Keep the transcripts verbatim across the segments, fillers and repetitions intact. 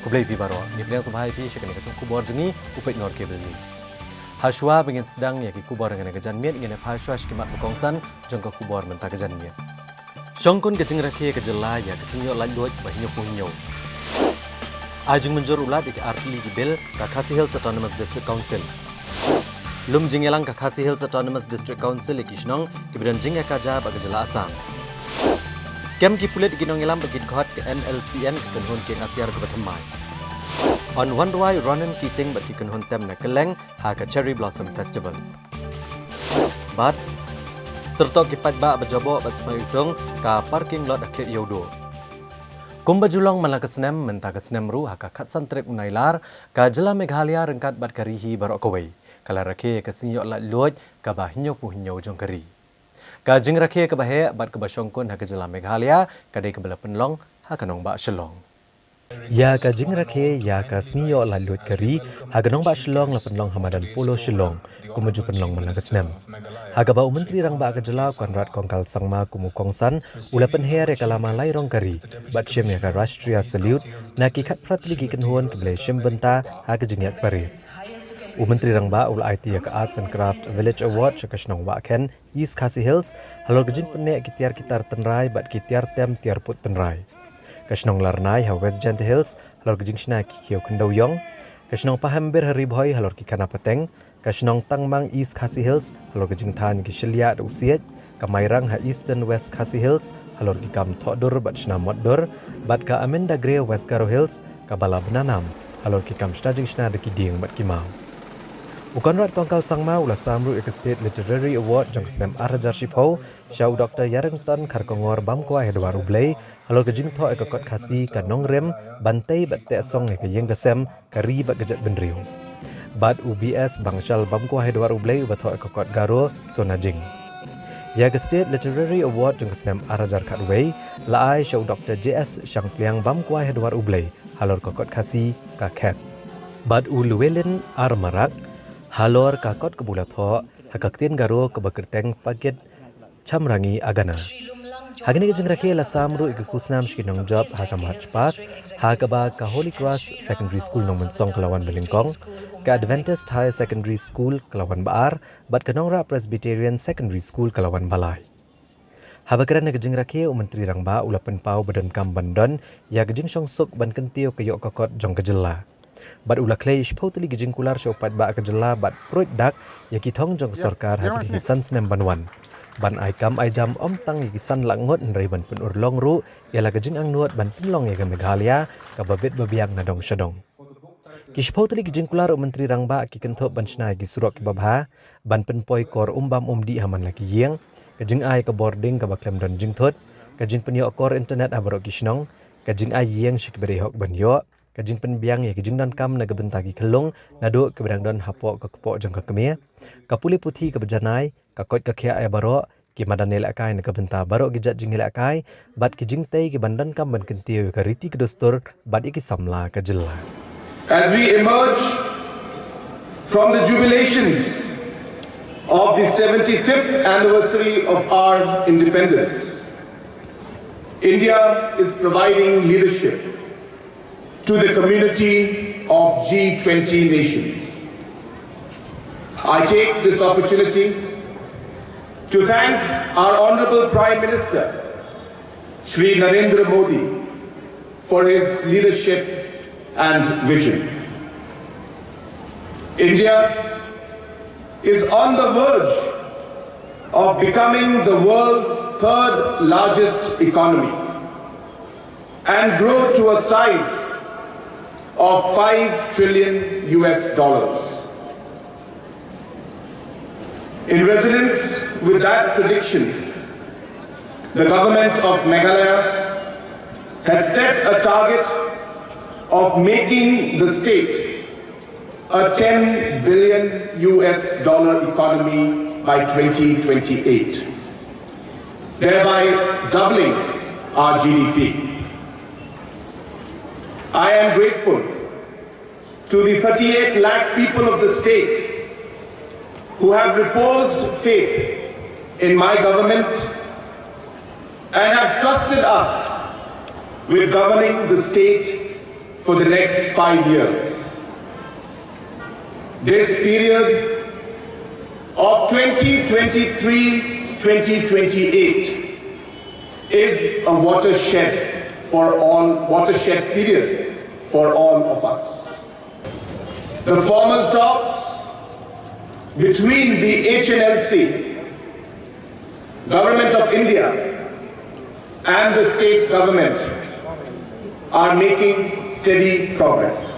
Khublei phi baroh, ngi pdiang sngewbha ïa phi sha kane ka khubor jong ngi, u Pynïaid Cable News. Hashwa ba ngin sdang ïa ki khubor ha kane ka janmiet, ngin ïa phai shuwa sha ki mat ba kongsan jong ka khubor mynta ka janmiet. Shongkun ka jingrakhe ka jylla ïa ka seng ïoh laitluid kaba hynñiewphew hynñiew. Ai jingmynjur u Lat ïa ki artylli ki bill ka Khasi Hills Autonomous District Council. Lum jingïalang ka Khasi Hills Autonomous District Council ïa ki shnong kiba don jingïakajia bad ka jylla Assam. Kem ki pulit ïa ki nongïalam bad ki dkhot ka N L C N ka kynhun kieng atiar kaba thymmai. Yn wan rwai Ronan Keating bad ki kynhun tem na kylleng ha ka Cherry Blossom Festival. Bad syrtok ki paidbah ba jaboh bad symbai utung ka parking lot ha Khlieh Ïewduh. Kumba ju long man la ka snem, mynta ka snem ruh ha ka khatsan tarik u Nailar, ka jylla Meghalaya ryngkat bad ka ri hi baroh kawei ka la rakhe ka seng ïoh laitluid kaba hynñiewphew hynñiew jong ka ri. Ka jingrakhe kaba heh bad kaba shongkun ha ka jylla Meghalaya ka dei kaba la pynlong ha ka nongbah Shillong. Ïa ka jingrakhe ïa ka seng ïoh laitluid ka ri ha ka nongbah Shillong la pynlong ha madan Polo Shillong, kumba ju pynlong man la ka snem. Ha kaba u Myntri Rangbah ka jylla Conrad Kongkal Sangma kum u kongsan u la pynher ïa ka lama lairong ka ri bad shim ïa ka Rashtriya Salute na ki khatphra tylli ki kynhun kiba la shim bynta ha ka jingïaid parade. U Myntri Rangbah u la aiti ïa ka Arts and Craft Village Award sha ka shnong Wahkhen, East Khasi Hills, halor ka jingpynneh ki tiar ki tar tynrai bad ki tiar tem tiar put tynrai. Ka shnong Larnai ha West Jaiñtia Hills halor ka jingshna ki khiew khyndew ïong. Ka shnong Pahembir ha Ri Bhoi halor ki khana pateng. Ka shnong Tangmang, East Khasi Hills halor ka jingthan ki shylliah da u siej. Ka Mairang ha Eastern West Khasi Hills halor ki kam thoh dur bad shna mot dur. Bad ka Amenda Grey, West Garo Hills, kaba la bna nam halor ki kam shna jingshna da ki dieng bad ki maw. U Conrad Kongkal Sangma u la sam ruh ïa ka State Literary Award jong ka snem ar hajar shiphew sha u Doktor Ïarynton Kharkongor Bamkwai Hadwar U Blei halor ka jingthoh ïa ka kot Khasi Ka Nongrim ban tei bad teh song ïa ka ïing ka sem, ka ri bad ka jaitbynriew. Bad u B S Bangshal Bamkwai Hadwar U Blei uba thoh ïa ka kot Garo Sona Jing. Ïa ka State Literary Award jong ka snem ar hajar khatwei la ai sha u Doktor J S Shangpliang Bamkwai Hadwar U Blei halor ka kot Khasi Ka Khet. Bad u Llewellyn R Marak halor ka kot kaba u la thoh ha ka ktien Garo kaba kyrteng Pagit Chamrangi Agana. Ha kane ka jingrakhe la sam ruh ïa ka khusnam sha ki nongjop ha ka March Past, ha kaba ka Holy Cross Secondary School Nongmynsong ka la wan ba nyngkong, ka Adventist Higher Secondary School ka la wan ba ar, bad ka Nongrah Presbyterian Secondary School ka la wan ba lai. Haba kren ha ka jingrakhe, u Myntri Rangbah u la pynpaw ba donkam ban don ïa ka jingshongsuk ban kyntiew ka ïoh ka kot jong ka jylla. Bad u la khlei shiphew tylli ki jingkular sha u paidbah ka jylla bad pruid dak ïa ki thong jong ka sorkar ha kine ki san snem ban wan. Ban ai kam ai jam ym tang ïa ki san lak ngut hynrei ban pynurlong ruh ïa la ka jingangnud ban pynlong ïa ka Meghalaya kaba bit ba biang na dong sha dong. Ki shiphew tylli ki jingkular u Myntri Rangbah ki kynthup ban shna ïa ki surok kiba bha, ban pynpoi kor um bam um dih ha man la ki ïing, ka jingai ka bording kaba khlem don jingthut, ka jingpynïoh kor internet ha baroh ki shnong, ka jingai ïing sha kiba dei hok ban ïoh, ka jingpynbiang ïa ka jingdonkam na ka bynta ki khyllung naduh kiba dang don hapoh ka kpoh jong ka kmie, ka pule puthi kaba janai, ka koit ka khiah ïa baroh, ki madan ïalehkai na ka bynta baroh ki jait jingïalehkai, bad ki jingtei kiban donkam ban kyntiew ïa ka riti ka dustur bad ïa ki samla ka jylla. As we emerge from the jubilations of the seventy-fifth anniversary of our independence, India is providing leadership to the community of G twenty nations. I take this opportunity to thank our Honorable Prime Minister, Shri Narendra Modi, for his leadership and vision. India is on the verge of becoming the world's third largest economy and grow to a size of five trillion U S dollars. In resonance with that prediction, the government of Meghalaya has set a target of making the state a ten billion U S dollar economy by twenty twenty-eight, thereby doubling our G D P. I am grateful to the thirty-eight lakh people of the state who have reposed faith in my government and have trusted us with governing the state for the next five years. This period of twenty twenty-three twenty twenty-eight is a watershed for all, watershed period for all of us. The formal talks between the H N L C, Government of India, and the state government are making steady progress.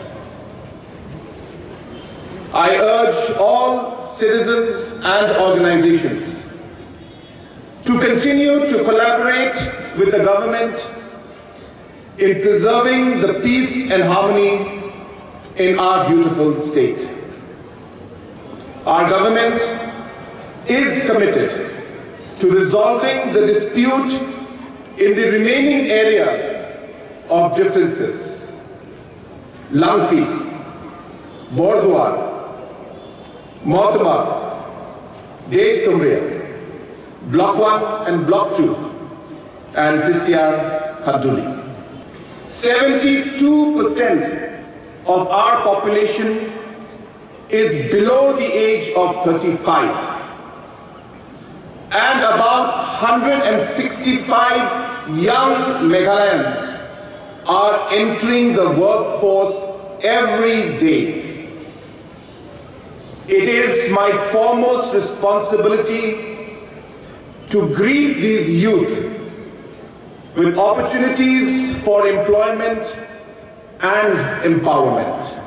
I urge all citizens and organizations to continue to collaborate with the government in preserving the peace and harmony in our beautiful state. Our government is committed to resolving the dispute in the remaining areas of differences: Langpih, Borduar, Mawtamar, Deshtumria, Block one and Block two, and Pisiar Khanduli. Seventy-two percent of our population is below the age of thirty-five, and about one hundred sixty-five young Meghalayans are entering the workforce every day. It is my foremost responsibility to greet these youth with opportunities for employment and empowerment.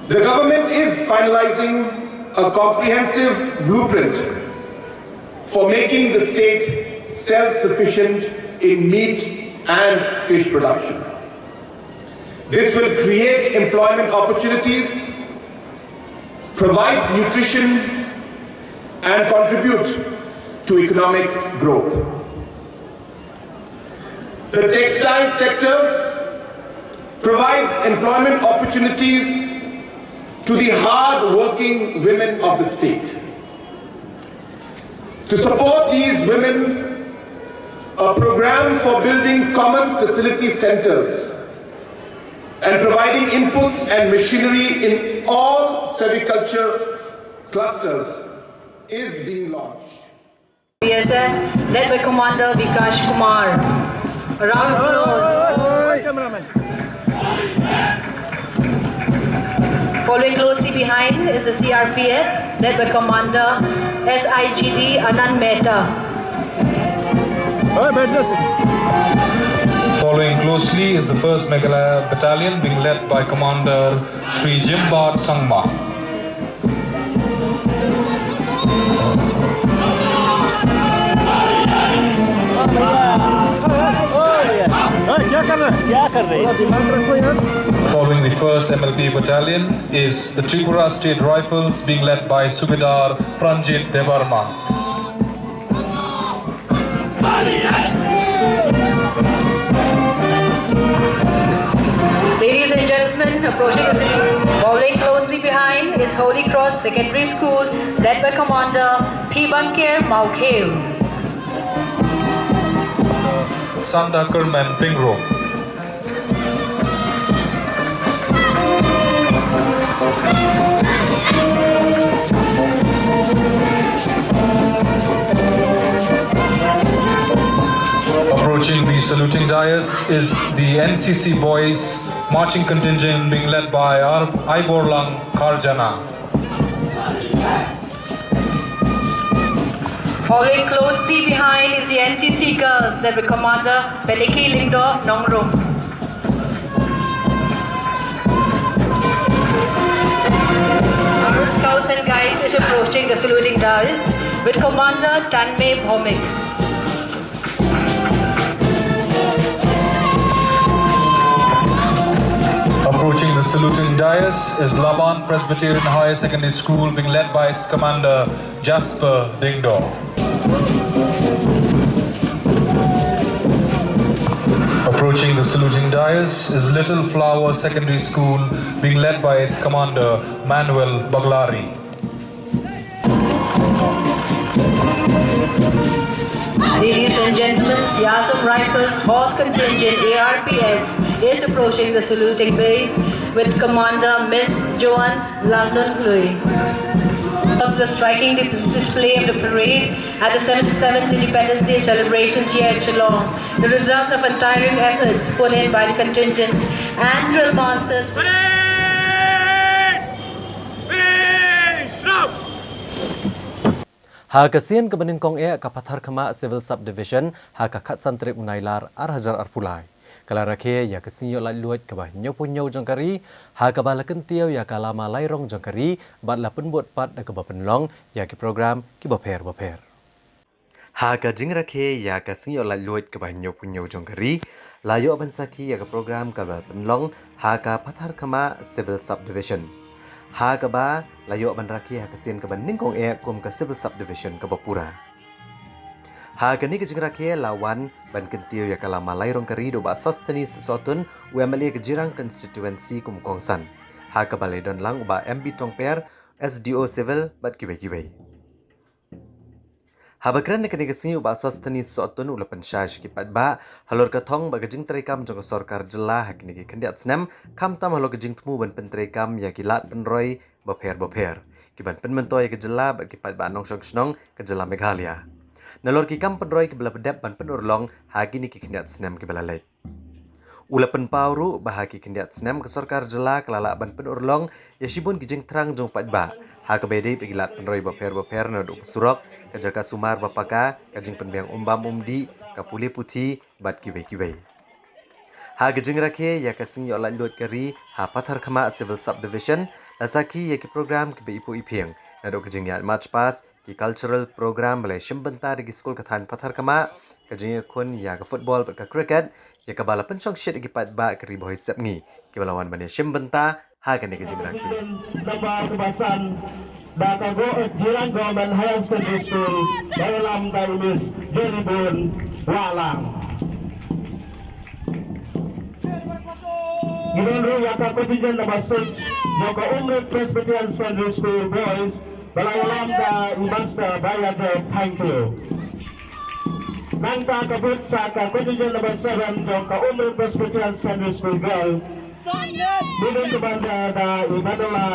The government is finalizing a comprehensive blueprint for making the state self-sufficient in meat and fish production. This will create employment opportunities, provide nutrition, and contribute to economic growth. The textile sector provides employment opportunities to the hard-working women of the state. To support these women, a program for building common facility centers and providing inputs and machinery in all sericulture clusters is being launched. B S F, led by Commander Vikash Kumar. A round of applause. Following closely behind is the C R P F, led by Commander S I G D Anand Mehta. Following closely is the first Meghalaya Battalion, being led by Commander Shri Jimbad Sangma. Following the first M L P Battalion is the Tripura State Rifles, being led by Subedar Pranjit Debbarma. Ladies and gentlemen, approaching us, following closely behind is Holy Cross Secondary School, led by Commander P. Banker Mawkhel. Sanda Kermen Pyngrope. Approaching the saluting dais is the N C C Boys marching contingent being led by R. Aiborlang Kharjana. Following closely behind is the N C C Girls, led by Commander Peliki Lyngdoh Nongrum. Our Scouts and Guides is approaching the saluting dais with Commander Tanmay Bhowmik. Approaching the saluting dais is Laban Presbyterian Higher Secondary School, being led by its commander, Jasper Dingdor. Approaching the saluting dais is Little Flower Secondary School, being led by its commander, Manuel Baglari. Ladies and gentlemen, the Assam Rifles Horse Contingent, A R P S, is approaching the saluting base with Commander Miss Joan Lalnunglui. Of the striking di- display of the parade at the seventy-seventh Independence Day celebrations here at Shillong, the result of untiring efforts put in by the contingents and drill masters. Ha ka sien kaba nyngkong eh, ka Patharkhmah Civil Subdivision ha ka khatsan tarik u Nailar ar hajar arphew lai ka la rakhe ïa ka sngi ïoh laitluid kaba hynñiewphew hynñiew jong ka ri, ha kaba la kyntiew ïa ka lama lairong jong ka ri bad la pynbud pat da kaba pynlong ïa ki program kiba pher bapher. Ha ka jingrakhe ïa ka sngi ïoh laitluid kaba hynñiewphew hynñiew jong ka ri, la ïoh ban sakhi ïa ka program kaba pynlong ha ka Patharkhmah Civil Subdivision, ha kaba la ïoh ban rakhe ha ka sien kaba nyngkong eh kum ka Civil Subdivision kaba pura. Ha kane ka jingrakhe la wan ban kyntiew ïa ka lama lairong ka ri da u Bah Sosthenes Sohtun, u M L A ka Jirang Constituency kum u kongsan, ha kaba la ïadon lang u Bah M B Tongper, S D O Civil bad kiwei kiwei. Haba kren ha kane ka sngi, u Bah Sosthenes Sohtun u la pynshai sha ki paidbah halor ka thong bad ka jingtreikam jong ka sorkar jylla ha kine ki khyndiat snem, khamtam halor ka jingthmu ban pyntreikam ïa ki lad pynroi bapher bapher kiban pynmyntoi ïa ka jylla bad ki paidbah nongshong shnong ka jylla Meghalaya, nalor ki kam pynroi kiba la pyndep ban pynurlong ha kine ki khyndiat snem kiba la leit. U la pynpaw ruh ba ha ki khyndiat snem ka sorkar jylla ka la lah ban pynurlong ïa shibun ki jingthrang jong u paidbah, ha kaba ïadei bad ki lad pynroi bapher bapher, naduh ka surok, ka jaka sumar ba paka, ka jingpynbiang umbam umdih, ka pule puthi bad kiwei kiwei. Ha ka jingrakhe ïa ka sngi ïoh laitluid ka ri ha Patharkhmah Civil Subdivision, la sakhi ïa ki program kiba ipoh iphieng, naduh ka jingïaid march past, ki cultural program ba la shim bynta da ki skul ka thaiñ Patharkhmah, ka jingïakhun ïa ka football bad ka cricket, ïa kaba la pynshongshit ïa ki paidbah ka Ri Bhoi Sepngi kiba la wan ban ïashim bynta ha kane ka jingrakhe. Namba kaba san da ka Go- Jirang Government Higher Secondary School, ba ïalam da i Miss Jerrybone Wahlang. Ngi don ruh ïa ka contingent number six jong ka Umrit Presbyterian Secondary School Boys, ba la ïalam da i Master Bayato Thangkhiew. Nangta ka bud sa ka contingent number seven jong ka Umrit Presbyterian Secondary School Girl, leading ka bynta da i Madola.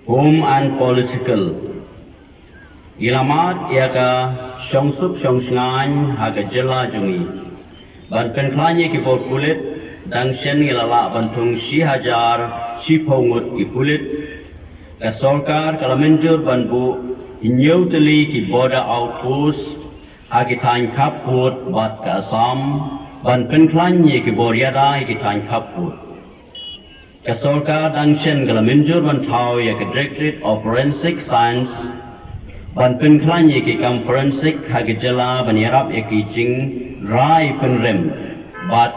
Home and political. Ngi la mad ïa ka shongsuk shongshngaiñ ha ka jylla jong ngi. Ban pynkhlaiñ ïa ki bor pulit, dang shen ngi la lah ban thung shi hajar shiphew ngut ki pulit. Ka sorkar ka la mynjur ban buh hynñiew tylli ki border outpost ha ki thaiñ khappud bad ka Assam, ban pynkhlaiñ ïa ki bor ïada ïa ki thaiñ khappud. Ka sorkar dang shen ka la mynjur ban thaw ïa ka Directorate of Forensic Science ban pynkhlaiñ ïa ki kam forensic ha ka jylla ban ïarap ïa ki jingrai pynrem bad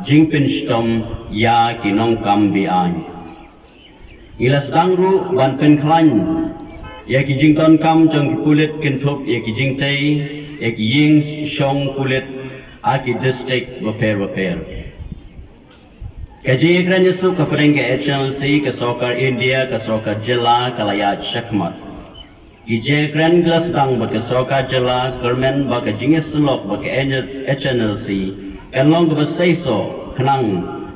jingpynshitom ïa ki nongkam be-aiñ. Ngi la sdang ruh ban pynkhlaiñ ïa ki jingdonkam jong ki pulit kynthup ïa ki jingtei ïa ki ïing shong pulit ha ki district bapher bapher. Ka jingïakren ïasuk hapdeng ka H N L C, ka sorkar India, ka sorkar jylla ka la ïaid shakhmat. Ki jingïakren ki la sdang bad ka sorkar jylla kyrmen ba ka jingïasyllok bad ka H N L C kan long kaba seisoh khnang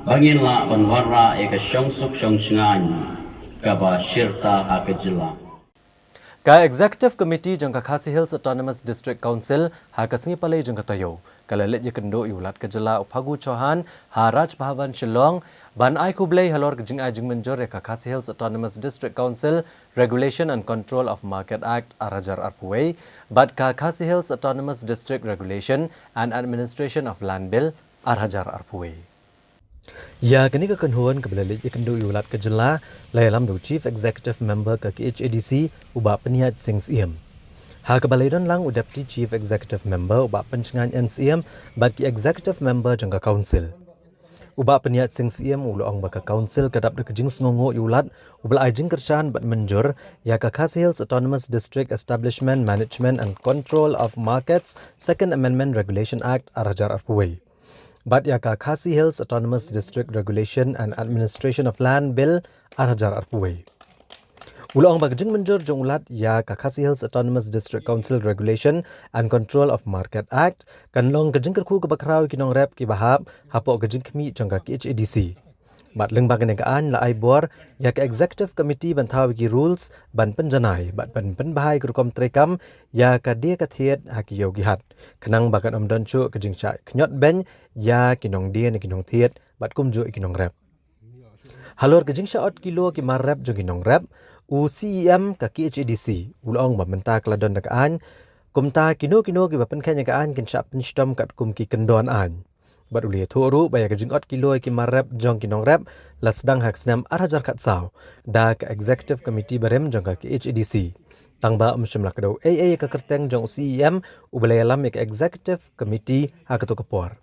ba ngin lah ban wanrah ïa ka shongsuk shongshngaiñ kaba shirta ha ka jylla. Ka Executive Committee jong ka Khasi Hills Autonomous District Council ha ka sngi Palei jong ka taïew ka la leit ïakynduh ïa u Lat ka jylla u Phagu Chauhan ha Raj Bhavan Shillong ban ai khublei halor ka jingai jingmynjur ïa ka Khasi Hills Autonomous District Council Regulation and Control of Market Act ar hajar arphew wei bad ka Khasi Hills Autonomous District Regulation and Administration of Land Bill ar hajar arphew wei. Ïa kane ka kynhun kaba la leit ïakynduh ïa u Lat ka jylla la ïalam da u Chief Executive Member ka K H A D C u Bah Pynïaid Sing Syiem. Ha kaba la ïadon lang u Deputy Chief Executive Member u Bah Pynshngaiñ N Syiem bad ki Executive Member jong ka Council. U Bah Pynïaid Sing Syiem u la ong ba ka Council ka dap da ka jingsngewnguh ïa u Lat uba la ai jingkyrshan bad mynjur ïa ka Khasi Hills Autonomous District Establishment Management and Control of Markets Second Amendment Regulation Act ar hajar arphew wei bad ïa ka Khasi Hills Autonomous District Regulation and Administration of Land Bill ar hajar arphew wei. U la ong ba ka jingmynjur jong u Lat ïa ka Khasi Hills Autonomous District Council Regulation and Control of Market Act kan long ka jingkyrkhu kaba khraw ïa ki nongrep kiba hap hapoh ka jingkhmih jong ka K H A D C. Bad lyngba kane ka aiñ la ai bor ïa ka Executive Committee ban thaw ïa ki rules ban pynjanai bad ban pynbha ïa ka rukom treikam ïa ka die ka thied ha ki ïew ki hat, khnang ba kan ym don shuh ka jingshah khñiot beiñ ïa ki nongdie ne ki nongthied bad kumjuh ïa ki nongrep. Halor ka jingshah ot kilo ki mar rep jong ki nongrep, u C E M ka K H A D C u la ong ba mynta ka la don da ka aiñ, kumta kino kino kiba pynkheiñ ïa ka aiñ kin shah pynshitom katkum ki kyndon aiñ. Bad u la ïathuh ruh ba ïa ka jingot kilo ïa ki mar rep jong ki nongrep la sdang ha ka snem ar hajar khatsaw da ka Executive Committee barim jong ka K H A D C. Tangba ym shym la kdew ei ei ïa ka kyrteng jong u C E M uba la ïalam ïa ka Executive Committee ha kato ka por.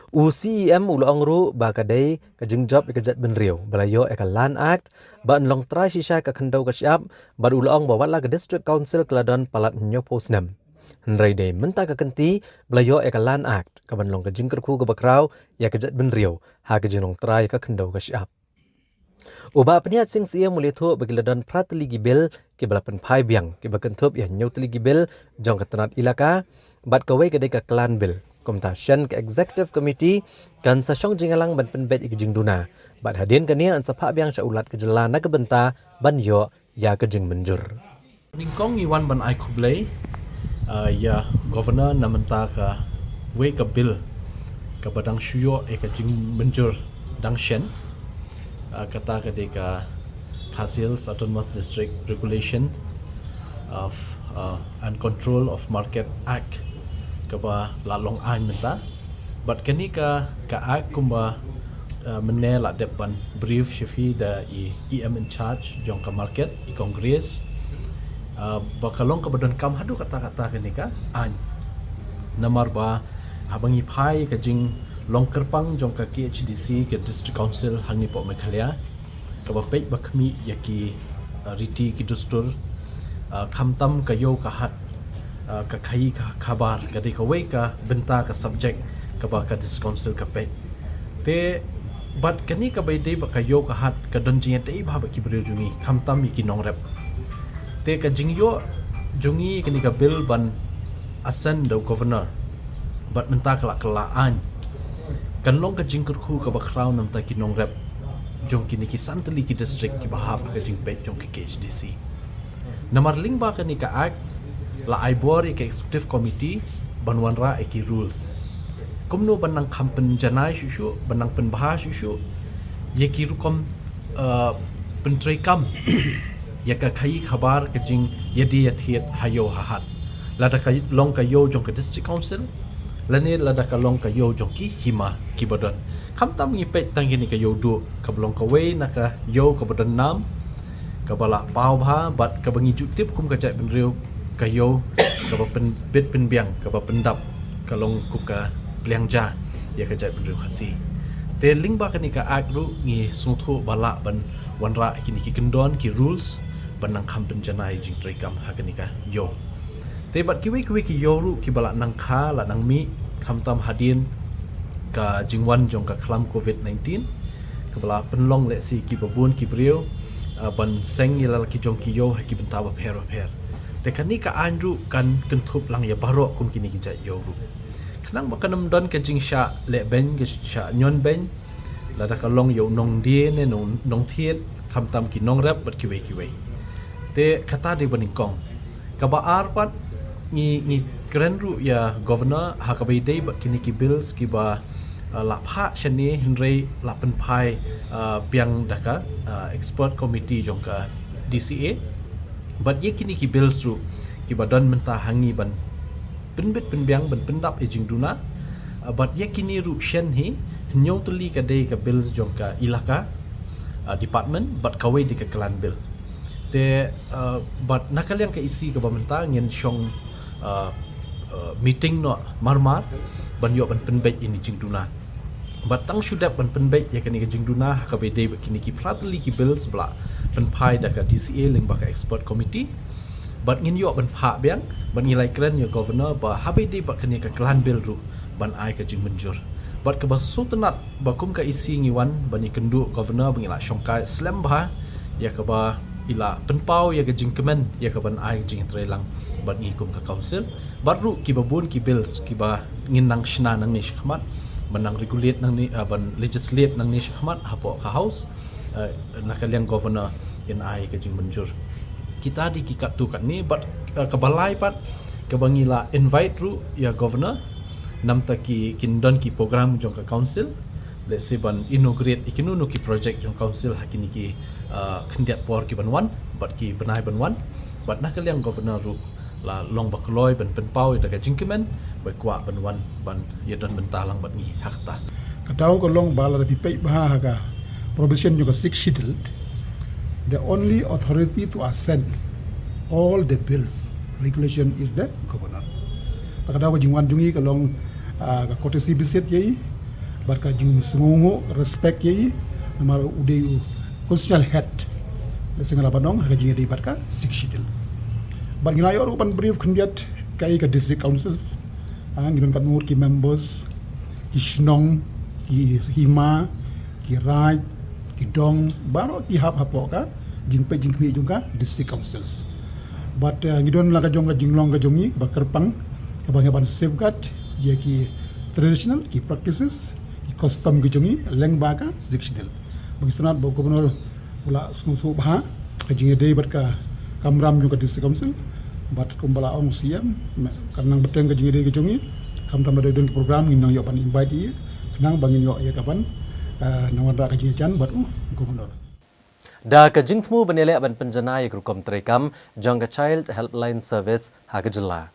U C E M u la ong ruh ba ka dei ka jingjop ïa ka jaitbynriew ba la ïoh ïa ka Land Act ban long trai shisha ïa ka khyndew ka shyiap, bad u la ong ba watla ka District Council ka la don palat hynñiewphew snem, hynrei dei mynta ka kynti ba la ïoh ïa ka Land Act kaban long ka jingkyrkhu kaba khraw ïa ka jaitbynriew ha ka jinglong trai ïa ka khyndew ka shyiap. U Bah Pynïaid Sing Syiem u la ïathuh ba ki la don phra tylli ki bill kiba la pynphai biang kiba kynthup ïa hynñiew tylli ki bill jong ka tnat elaka bad kawei ka dei ka Clan Bill. Kumta shen ka Executive Committee kan sa shong jingïalang ban pynbeit ïa ka jingduna bad hadien kane yn sa phah biang sha u Lat ka jylla na ka bynta ban ïoh ïa ka jingmynjur. Nyngkong ngi wan ban ai khublei, ah, ïa Governor na mynta kawei ka bill kaba dang shu ïoh ïa ka jingmynjur dang shen, ah, kata ka dei ka Khasi Hills Autonomous District Regulation of, ah, and Control of Market Act kaba la long aiñ mynta. Bad kane ka, ka act kumba, uh, mynne la dep ban brief sha phi da i E M in charge jong ka market, i Kong Grace. Uh, ba ka long kaba donkam haduh katta katta kane ka aiñ. Namar ba haba ngi phai ka jinglong kyrpang jong ka K H D C, ka District Council hangne hapoh Meghalaya, kaba peit ba khmih ïa ki, uh, riti ki dustur, uh, khamtam ka ïew ka hat, uh, ka khaïi ka khabar ka dei kawei ka bynta ka subject kaba ka District Council ka peit. Te bad kane kaba ïadei bad ka ïew ka hat ka don jingïadei bha bad ki briew jong ngi, khamtam ïa ki nongrep. Te ka jingïoh jong ngi kane ka bill ban assent da u Governor bad mynta ka la kylla aiñ, kan long ka jingkyrkhu kaba khraw na bynta ki nongrep jong kine ki san tylli ki district kiba hap ha ka jingpeit jong ka K H D C. Namar lyngba kane ka act la ai bor ïa ka Executive Committee ban wanrah ïa ki rules kumno ban nang kham pynjanai shuh shuh, ban nang pynbha shuh shuh ïa ki rukom, uh, pyntreikam ïa ka khaïi khabar ka jingïadie ïathied ha ïew ha hat, lada ka long ka ïew jong ka District Council lane lada ka long ka ïew jong ki hima kiba don. Khamtam ngi peit tang kine ka ïew duh kaba long kawei na ka ïew kaba don nam, kaba la paw bha bad kaba ngi ju tip kum ka jaitbynriew ka ïew kaba pynbit pynbiang, kaba pyndap, ka long kum ka pliang ja ïa ka jaitbynriew Khasi. Te lyngba kane ka act ruh ngi sngewthuh ba lah ban wanrah kine ki kyndon ki rules ban nang kham pynjanai jingtreikam ha kane ka ïew. Te bad kiwei kiwei ki ïew ruh kiba la nang kha, la nang mih khamtam hadien ka jingwan jong ka khlam covid nineteen kaba la pynlong lehse kiba bun ki briew, ah, ban seng ïa la ki jong ki ïew ha ki bynta bapher bapher. Te kane ka aiñ ruh kan kynthup lang ïa baroh kum kine ki jait ïew ruh. Khnang ba kan ym don ka jingshah leh beiñ, ka shah ñion beiñ, lada ka long ïa u nongdie ne nong, nongthied, khamtam ki nongrep bad kiwei kiwei. Te kata dei ba nyngkong. Kaba ar pat, ngi, ngi kren ruh ïa Governor ha kaba ïadei bad kine ki bills kiba, uh, la phah shane hynrei la pynphai, uh, biang da ka, uh, expert committee jong ka D C A. Bad ïa kine ki bills ruh kiba don mynta ha ngi ban pynbit pynbiang ban pyndap ïa jingduna. Uh, bad ïa kine ruh shen hi, hynñiew tylli ka dei ka bills jong ka ilaka, uh, department, bad kawei dei ka clan bill. Te, uh, bad na ka liang ka E C kaba mynta ngin shong, uh, uh, meeting noh marmar ban ïoh ban pynbeit ïa kine jingduna. Bad tang shu dep ban pynbeit ïa kane ka jingduna ha kaba ïadei bad kine ki phra tylli ki bills ba la pynphai da ka D C A lyngba ka expert committee. Bad ngin ïoh ban phah biang, bad ngi la ïakren ïa Governor ba haba ïadei bad kane ka clan bill ruh ban ai ka jingmynjur. Bad kaba sngewtynnat ba kum ka E C ngi wan ban ïakynduh Governor ba ngi la shongkai slem bha ïa kaba i la pynpaw ïa ka jingkmen ïa ka ban ai ka jingïatreilang bad ngi kum ka council. Bad ruh kiba bun ki bills kiba ngin nang shna nangne shakhmat, ban nang regulate nangne, ah, ban legislate nangne shakhmat hapoh ka House, eh, na ka liang Governor in ai ka jingmynjur. Kita dei ki katto katne, bad, eh, kaba lai pat, kaba ngi la invite ruh ïa Governor, namta ki, kin don ki program jong ka council, let's say ban inaugurate ïa kino kino ki project jong council ha kine ki, eh, khyndiat por ki ban wan, bad ki bnai ban wan, bad na ka liang Governor ruh la long ba kloi ban pynpaw ïa ka jingkmen, ba kwah ban wan ban ïadon bynta lang bad ngi ha kata. Ka daw ka long ba lada phi peit bha ha ka provision jong ka Sixth Schedule, the only authority to assent all the bills, regulation is the Governor. Te ka daw ka jingwan jong ngi ka long, ah, ka courtesy visit ïa i, bad ka jingsngewnguh, respect ïa i, namar u dei u constitutional head. Lehse nga lah ban ong ha ka jingïadei bad ka Sixth Schedule. Bad ngi la ïoh ruh ban brief khyndiat kaei ka district councils. Ah, ngi don katno ngut ki members, ki shnong, ki hima, ki raid, ki dong, baroh ki hap hapoh ka jingpeit jingkhmih jong ka district councils. Bad, eh, ngi don la ka jong ka jinglong ka jong ngi ba kyrpang, kaba ngi ban safeguard ïa ki traditional, ki practices, ki custom ki jong ngi lyngba ka Sixth Schedule. Ba ngi sngewtynnat ba u Governor u la sngewthuh bha ha ka jingïadei bad ka kamram jong ka District Council, bad kumba la ong C M, kan nang bteng ka jingïadei ka jong ngi, khamtam lada don ki program ngin nang ïoh ban invite ïa i, khnang ba ngin ïoh ïa ka ban, eh, nang wanrah ka jingïajan bad u Governor. Da ka jingthmu ban ïaleh ban pynjanai ïa ka rukom treikam jong ka Child Helpline Service ha ka jylla.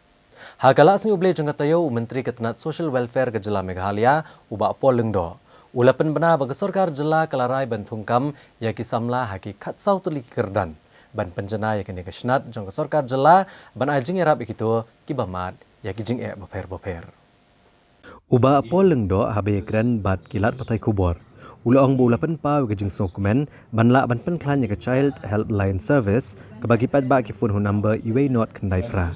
Ha ka Lad Sngi U Blei jong ka taïew, u Myntri ka tnat Social Welfare ka jylla Meghalaya, u Bah Paul Lyngdoh, u la pynbna ba ka sorkar jylla ka la rai ban thungkam ïa ki samla ha ki khatsaw tylli ki kyrdan ban pynjanai ïa kane ka shnat jong ka sorkar jylla ban ai jingïarap ïa kito kiba mad ïa ki jingeh bapher bapher. U Bah Paul Lyngdoh haba ïakren bad ki lad pathai khubor, u la ong ba u la pynpaw ïa ka jingsngewkmen ban lah ban pynkhlaiñ ïa ka Child Helpline Service, kaba ki paidbah ki phone ha u number uwei not khyndai phra.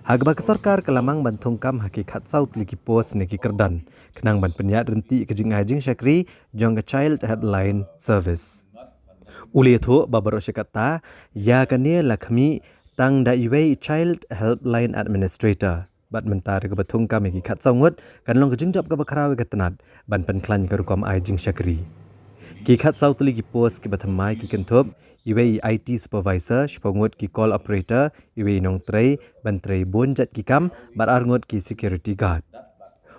Ha kaba ka sorkar ka la mang ban thungkam ha ki khatsaw tylli ki post ne ki kyrdan, khnang ban pynïaid ryntih ïa ka jingai jingshakri jong ka Child Helpline Service. U la ïathuh ba baroh shi katta ïa kane la khmih tang da iwei i Child Helpline Administrator. Bad mynta da kaba thungkam ïa ki khatsaw ngut, kan long ka jingjop kaba khraw ïa ka tnat ban pynkhlaiñ ïa ka rukom ai jingshakri. Ki khatsaw tylli ki post kiba thymmai ki kynthup, iwei i I T supervisor, shiphew ngut ki call operator, iwei i nongtrei ban trei bun jait ki kam, bad ar ngut ki security guard.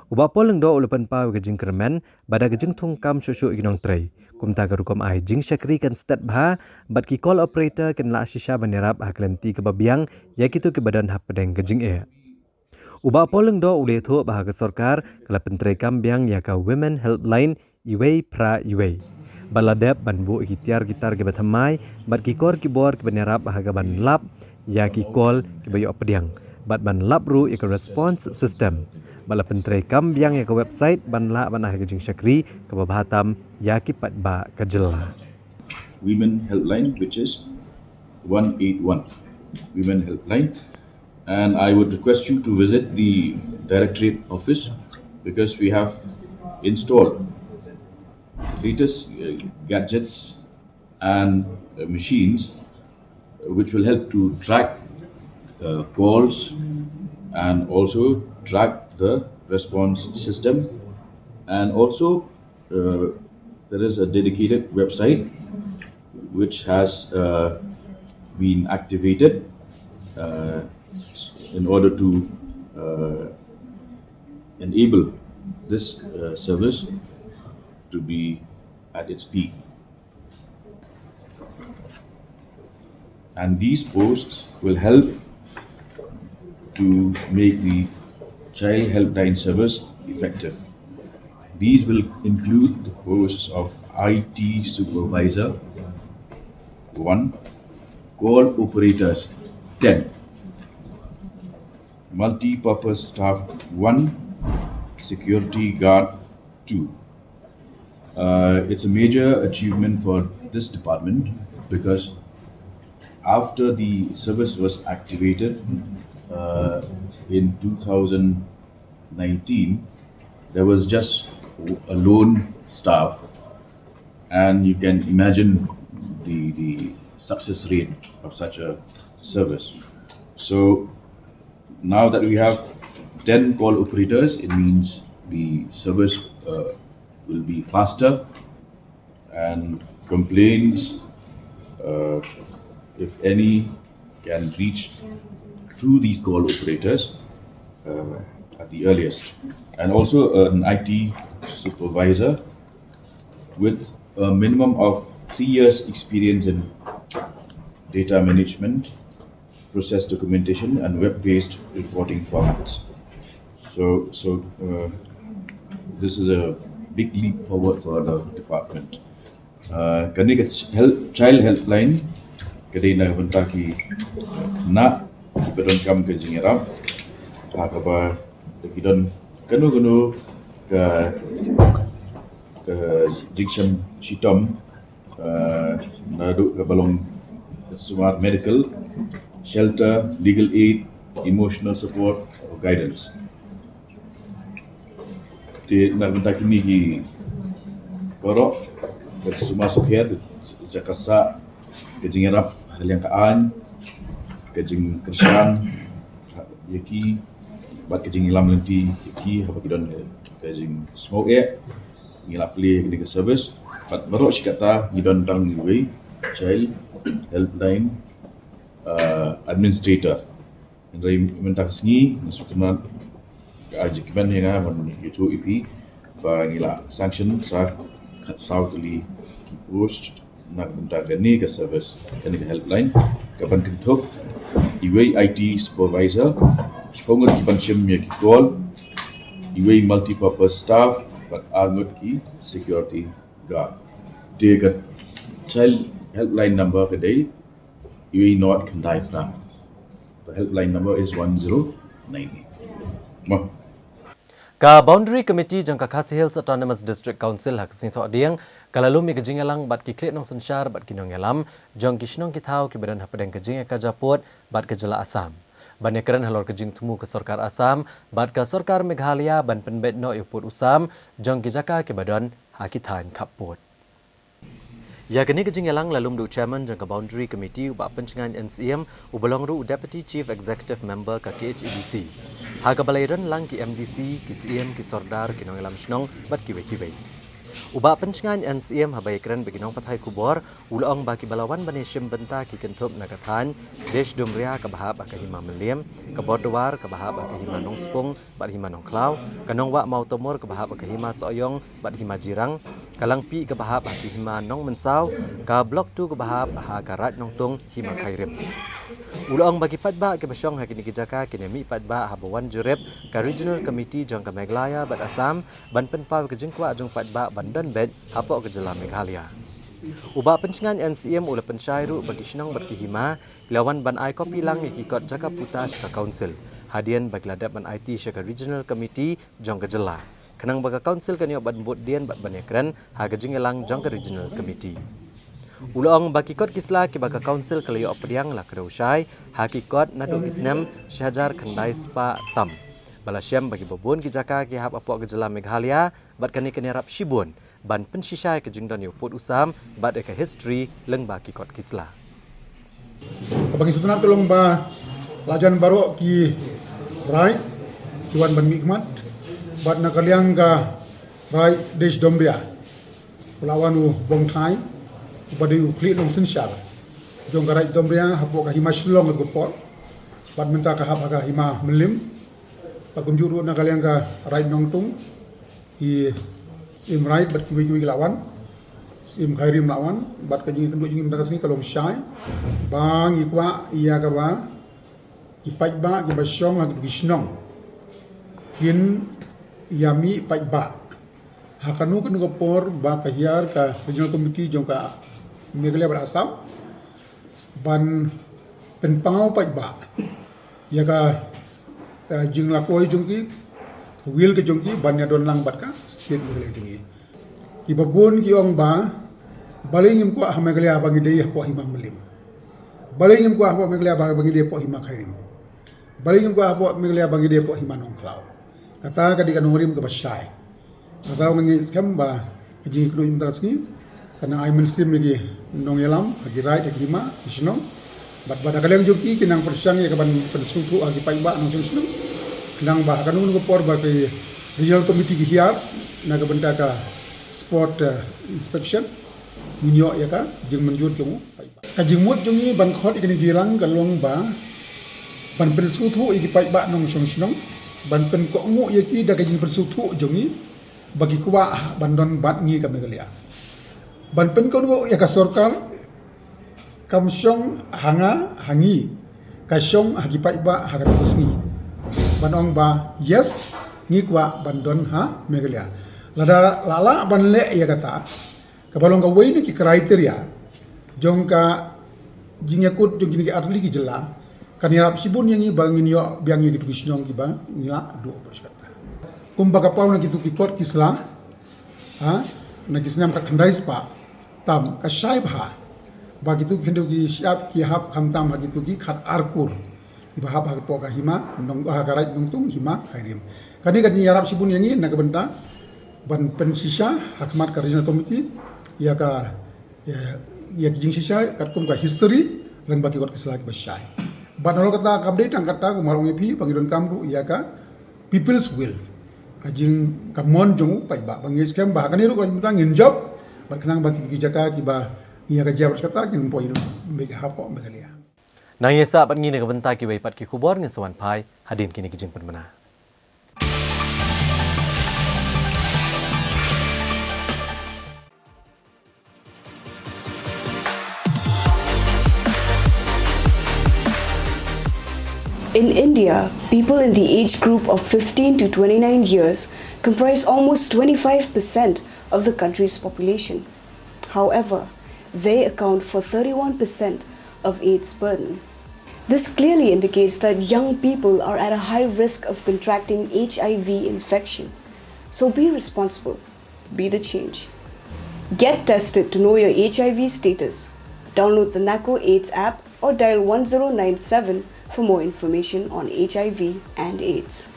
U Bah Paul Lyngdoh u la pynpaw ïa ka jingkyrmen ba da ka jingthungkam shuh shuh ïa ki nongtrei, kumta ka rukom ai jingshakri kan stet bha, bad ki call operator kin lah shisha ban ïarap ha ka lynti kaba biang ïa kito kiba don hapdeng ka jingeh. U Bah Paul Lyngdoh u la ïathuh ba ha ka sorkar ka la pyntreikam biang ïa ka Women Helpline iwei phra iwei, bad la dep ban buh ïa ki tiar ki tar kiba thymmai bad ki kor ki bor kiban ïarap ha kaban lap ïa ki call kiba ïoh pdiang, bad ban lap ruh ïa ka response system. Bad la pyntreikam biang ïa ka website ban lah ban ai ka jingshakri kaba bha tam ïa ki paidbah ka jylla. Women Helpline, which is one eight one Women Helpline. And I would request you to visit the Directorate office, because we have installed latest, uh, gadgets and, uh, machines, uh, which will help to track, uh, calls and also track the response system. And also, uh, there is a dedicated website which has, uh, been activated uh, in order to uh, enable this uh, service to be at its peak. And these posts will help to make the child helpline service effective. These will include the posts of I T supervisor, one, call operators, ten, multi-purpose staff, one, security guard, two. Uh, it's a major achievement for this department because after the service was activated uh, in two thousand nineteen, there was just a lone staff, and you can imagine the, the success rate of such a service. So now that we have ten call operators, it means the service uh, will be faster, and complaints, uh, if any, can reach through these call operators uh, at the earliest. And also an I T supervisor with a minimum of three years experience in data management, process documentation, and web-based reporting formats. So, so uh, this is a big leap forward for the department. Uh, kane ka ch- help, child helpline ka dei na ka bynta ki khynnah kiba donkam ka jingïarap ha kaba ki don kano kano ka ka jingshem shitom uh, naduh kaba long sumar medical, shelter, legal aid, emotional support or guidance. Te na ka bynta kine ki baroh ka sumar sukher, jaka sah, ka jingïarap ha liang ka aiñ, ka jingkyrshan ïa ki bad ka jingïalam lynti ïa ki haba ki don ka jingsngew eh. Ngi la plie ïa kane ka service bad baroh shi katta ngi don tang iwei child helpline uh, administrator. Hynrei mynta ka sngi nga sngewtynnat ka arrangement ïa nga ban ïathuh ïa phi ba ngi la sanction sa khatsaw tylli ki post na ka bynta kane ka service, kane ka helpline, kaban kynthup iwei I T supervisor, shiphew ngut kiban shim ïa ki call, iwei multi-purpose staff bad ar ngut ki security guard. Te ka child helpline number ka dei iwei not khyndai phra. The helpline number is one zero nine eight. Mo. Ka Boundary Committee jong ka Khasi Hills Autonomous District Council ha ka sngi Thohdieng ka la lum ïa ka jingïalang bad ki khlieh nongsynshar bad ki nongïalam jong ki shnong ki thaw kiba don hapdeng ka jingïakajia pud bad ka jylla Assam ban ïakren halor ka jingthmu ka sorkar Assam bad ka sorkar Meghalaya ban pynbeit noh ïa u pud u sam jong ki jaka kiba don ha ki thaiñ khappud. Ïa kane ka jingïalang la lum da u chairman jong ka Boundary Committee, u Bah Pynshngain N Syiem, uba long ruh u Deputy Chief Executive Member ka K H A D C, ha kaba la ïadon lang ki M D C, ki Syiem, ki Sordar, ki nongïalam shnong bad kiwei kiwei. U Bah Pynshngain N Syiem haba ïakren bad ki nongpathai khubor u la ong ba kiba la wan ban ïashim bynta ki kynthup na ka thaiñ Desh Dumria kaba hap ha ka hima Mylliem, ka Bordwar kaba hap ha ka hima Nongspung bad hima Nongkhlaw, ka Nongwah Mawtamur kaba hap ha ka hima Sohiong bad hima Jirang, ka Langpih kaba hap ha ka hima Nongmynsaw, ka Block two kaba hap ha ka Raid Nongtung, hima Khyrim. U la ong ba ki paidbah kiba shong ha kine ki jaka kin ïa mih paidbah haba wan jurip ka Regional Committee jong ka Meghalaya bad Assam ban pynpaw ka jingkwah jong paidbah ban don beit hapoh ka jylla Meghalaya. U Bah Pynshngain N Syiem u la pynshai ruh ba ki shnong bad ki hima ki la wan ban ai copy lang ïa ki kot jaka puta sha ka Council hadien ba ki la dep ban aiti sha ka Regional Committee jong ka jylla, khnang ba ka Council kan ïoh ban bud dien bad ban ïakren ha ka jingïalang jong ka Regional Committee. U la ong ba ki kot ki sla kiba ka Council ka la ïoh pdiang la kdew shai ha ki kot naduh ki snem shi hajar khyndai spah tam, ba la shem ba kiba bun ki jaka ki hap hapoh ka jylla Meghalaya bad kane kan ïarap shibun ban pynshisha ïa ka jingdon ïa u pud u sam bad ïa ka history lyngba ki kot ki sla. Kaba ngi sngewtynnat ka long ba la jan baroh ki raid ki wan ban mihkhmat bad na ka liang ka raid Desh Dumria u la wan u Bongthai uba dei u khlieh nongsynshar. jong ka Raid Domria hapoh ka Hima Shillong ka por. Bad mynta ka hap ha ka Hima Mylliem. Bad kumjuh ruh na ka liang ka Raid Nongtung, ki Syiem Raid bad kiwei kiwei ki la wan. Syiem Khyrim la wan, bad ka jingïakynduh jong ngi mynta ka sngi ka long shai. Ba ngi kwah ïa kaba ki paidbah kiba shong ha ki shnong kin ïa mih paidbah. Ha kano kano ka por ba ka hiar ka Regional Committee jong ka Meghalaya bad Assam ban pynpaw paidbah ïa ka, ka jinglakloi jong ki, ka will ka jong ki ban ïadon lang bad ka state Meghalaya jong ngi. Kiba bun ki ong ba balei ngim kwah ha Meghalaya ba ngi dei hapoh Hima Mylliem. Balei ngim kwah hapoh Meghalaya ba, ba ngi dei hapoh Hima Khyrim. Balei ngim kwah hapoh Meghalaya ba ngi dei hapoh Hima Nongkhlaw. Kata ka dei ka nongrim kaba shai. Kata nga ngeit skhem ba ka jingïakynduh mynta ka sngi kan nang ai mynsiem ïa ki nongïalam ha ki raid, ha ki hima, ki shnong. Bad, bad ha ka liang jong ki, kin nang pyrshang ïa ka ban pynsngewthuh ha ki paidbah nongshong shnong. Khnang ba ha kano kano ka por ba ki Regional Committee ki hiar na ka bynta ka spot, eh, inspection, ngin ïoh ïa ka jingmynjur jong u paidbah. Ka jingmut jong ngi ban khot ïa kane ka jingïalang ka long ba ban pynsngewthuh ïa ki paidbah nongshong shnong, ban pynkohnguh ïa ki da ka jingpynsngewthuh jong ngi ba ki kwah ban don bad ngi ka Meghalaya. Ban pynkohnguh ïa ka sorkar, kam shong ha nga ha ngi, ka shong ha ki paidbah ha kata ka sngi. Ban ong ba yes, ngi kwah ban don ha Meghalaya. Lada la lah ban leh ïa kata, kaba long kawei na ki criteria jong ka jingïakut jong kine ki artylli ki jylla, kan ïarap shibun ïa ngi ba ngin ïoh biang ïa kitu ki shnong kiba ngi la duh bad shat. Kumba ka paw na kitu ki kot ki sla, ha, na ki snem khatkhyndai spah tam, ka shai bha ba kitu ki khyndew ki shyiap ki hap khamtam ha kitu ki khatar kur kiba hap hapoh ka hima nong, ha ka Raid Nongtung, Hima Khyrim. Kane kan ïarap shibun ïa ngi na ka bynta ban pynshisha ha khmat ka Regional Committee ïa ka, ïa, ïa ki jingshisha katkum ka history lyngba ki kot ki sla kiba shai. Bad nalor kata kam dei tang kata, kumba nga ong ïa phi, ba ngi donkam ruh ïa ka People's Will, ka jing, ka mon jong u paidbah. Ba ngi ngeit skhem ba ha kane ruh ka mynta ngin jop bad khnang ba ki, ki jaka kiba ngi ïa ka jia bad kata kin poi ruh beit hapoh Meghalaya. Nang ïa sah bad ngi na ka bynta kiwei pat ki khubor, ngin sa wan phai hadien kine ki jingpynbna. In India, people in the age group of fifteen to twenty-nine years comprise almost twenty-five percent of the country's population. However, they account for thirty-one percent of AIDS burden. This clearly indicates that young people are at a high risk of contracting H I V infection. So be responsible. Be the change. Get tested to know your H I V status. Download the NACO AIDS app or dial one zero nine seven for more information on H I V and AIDS.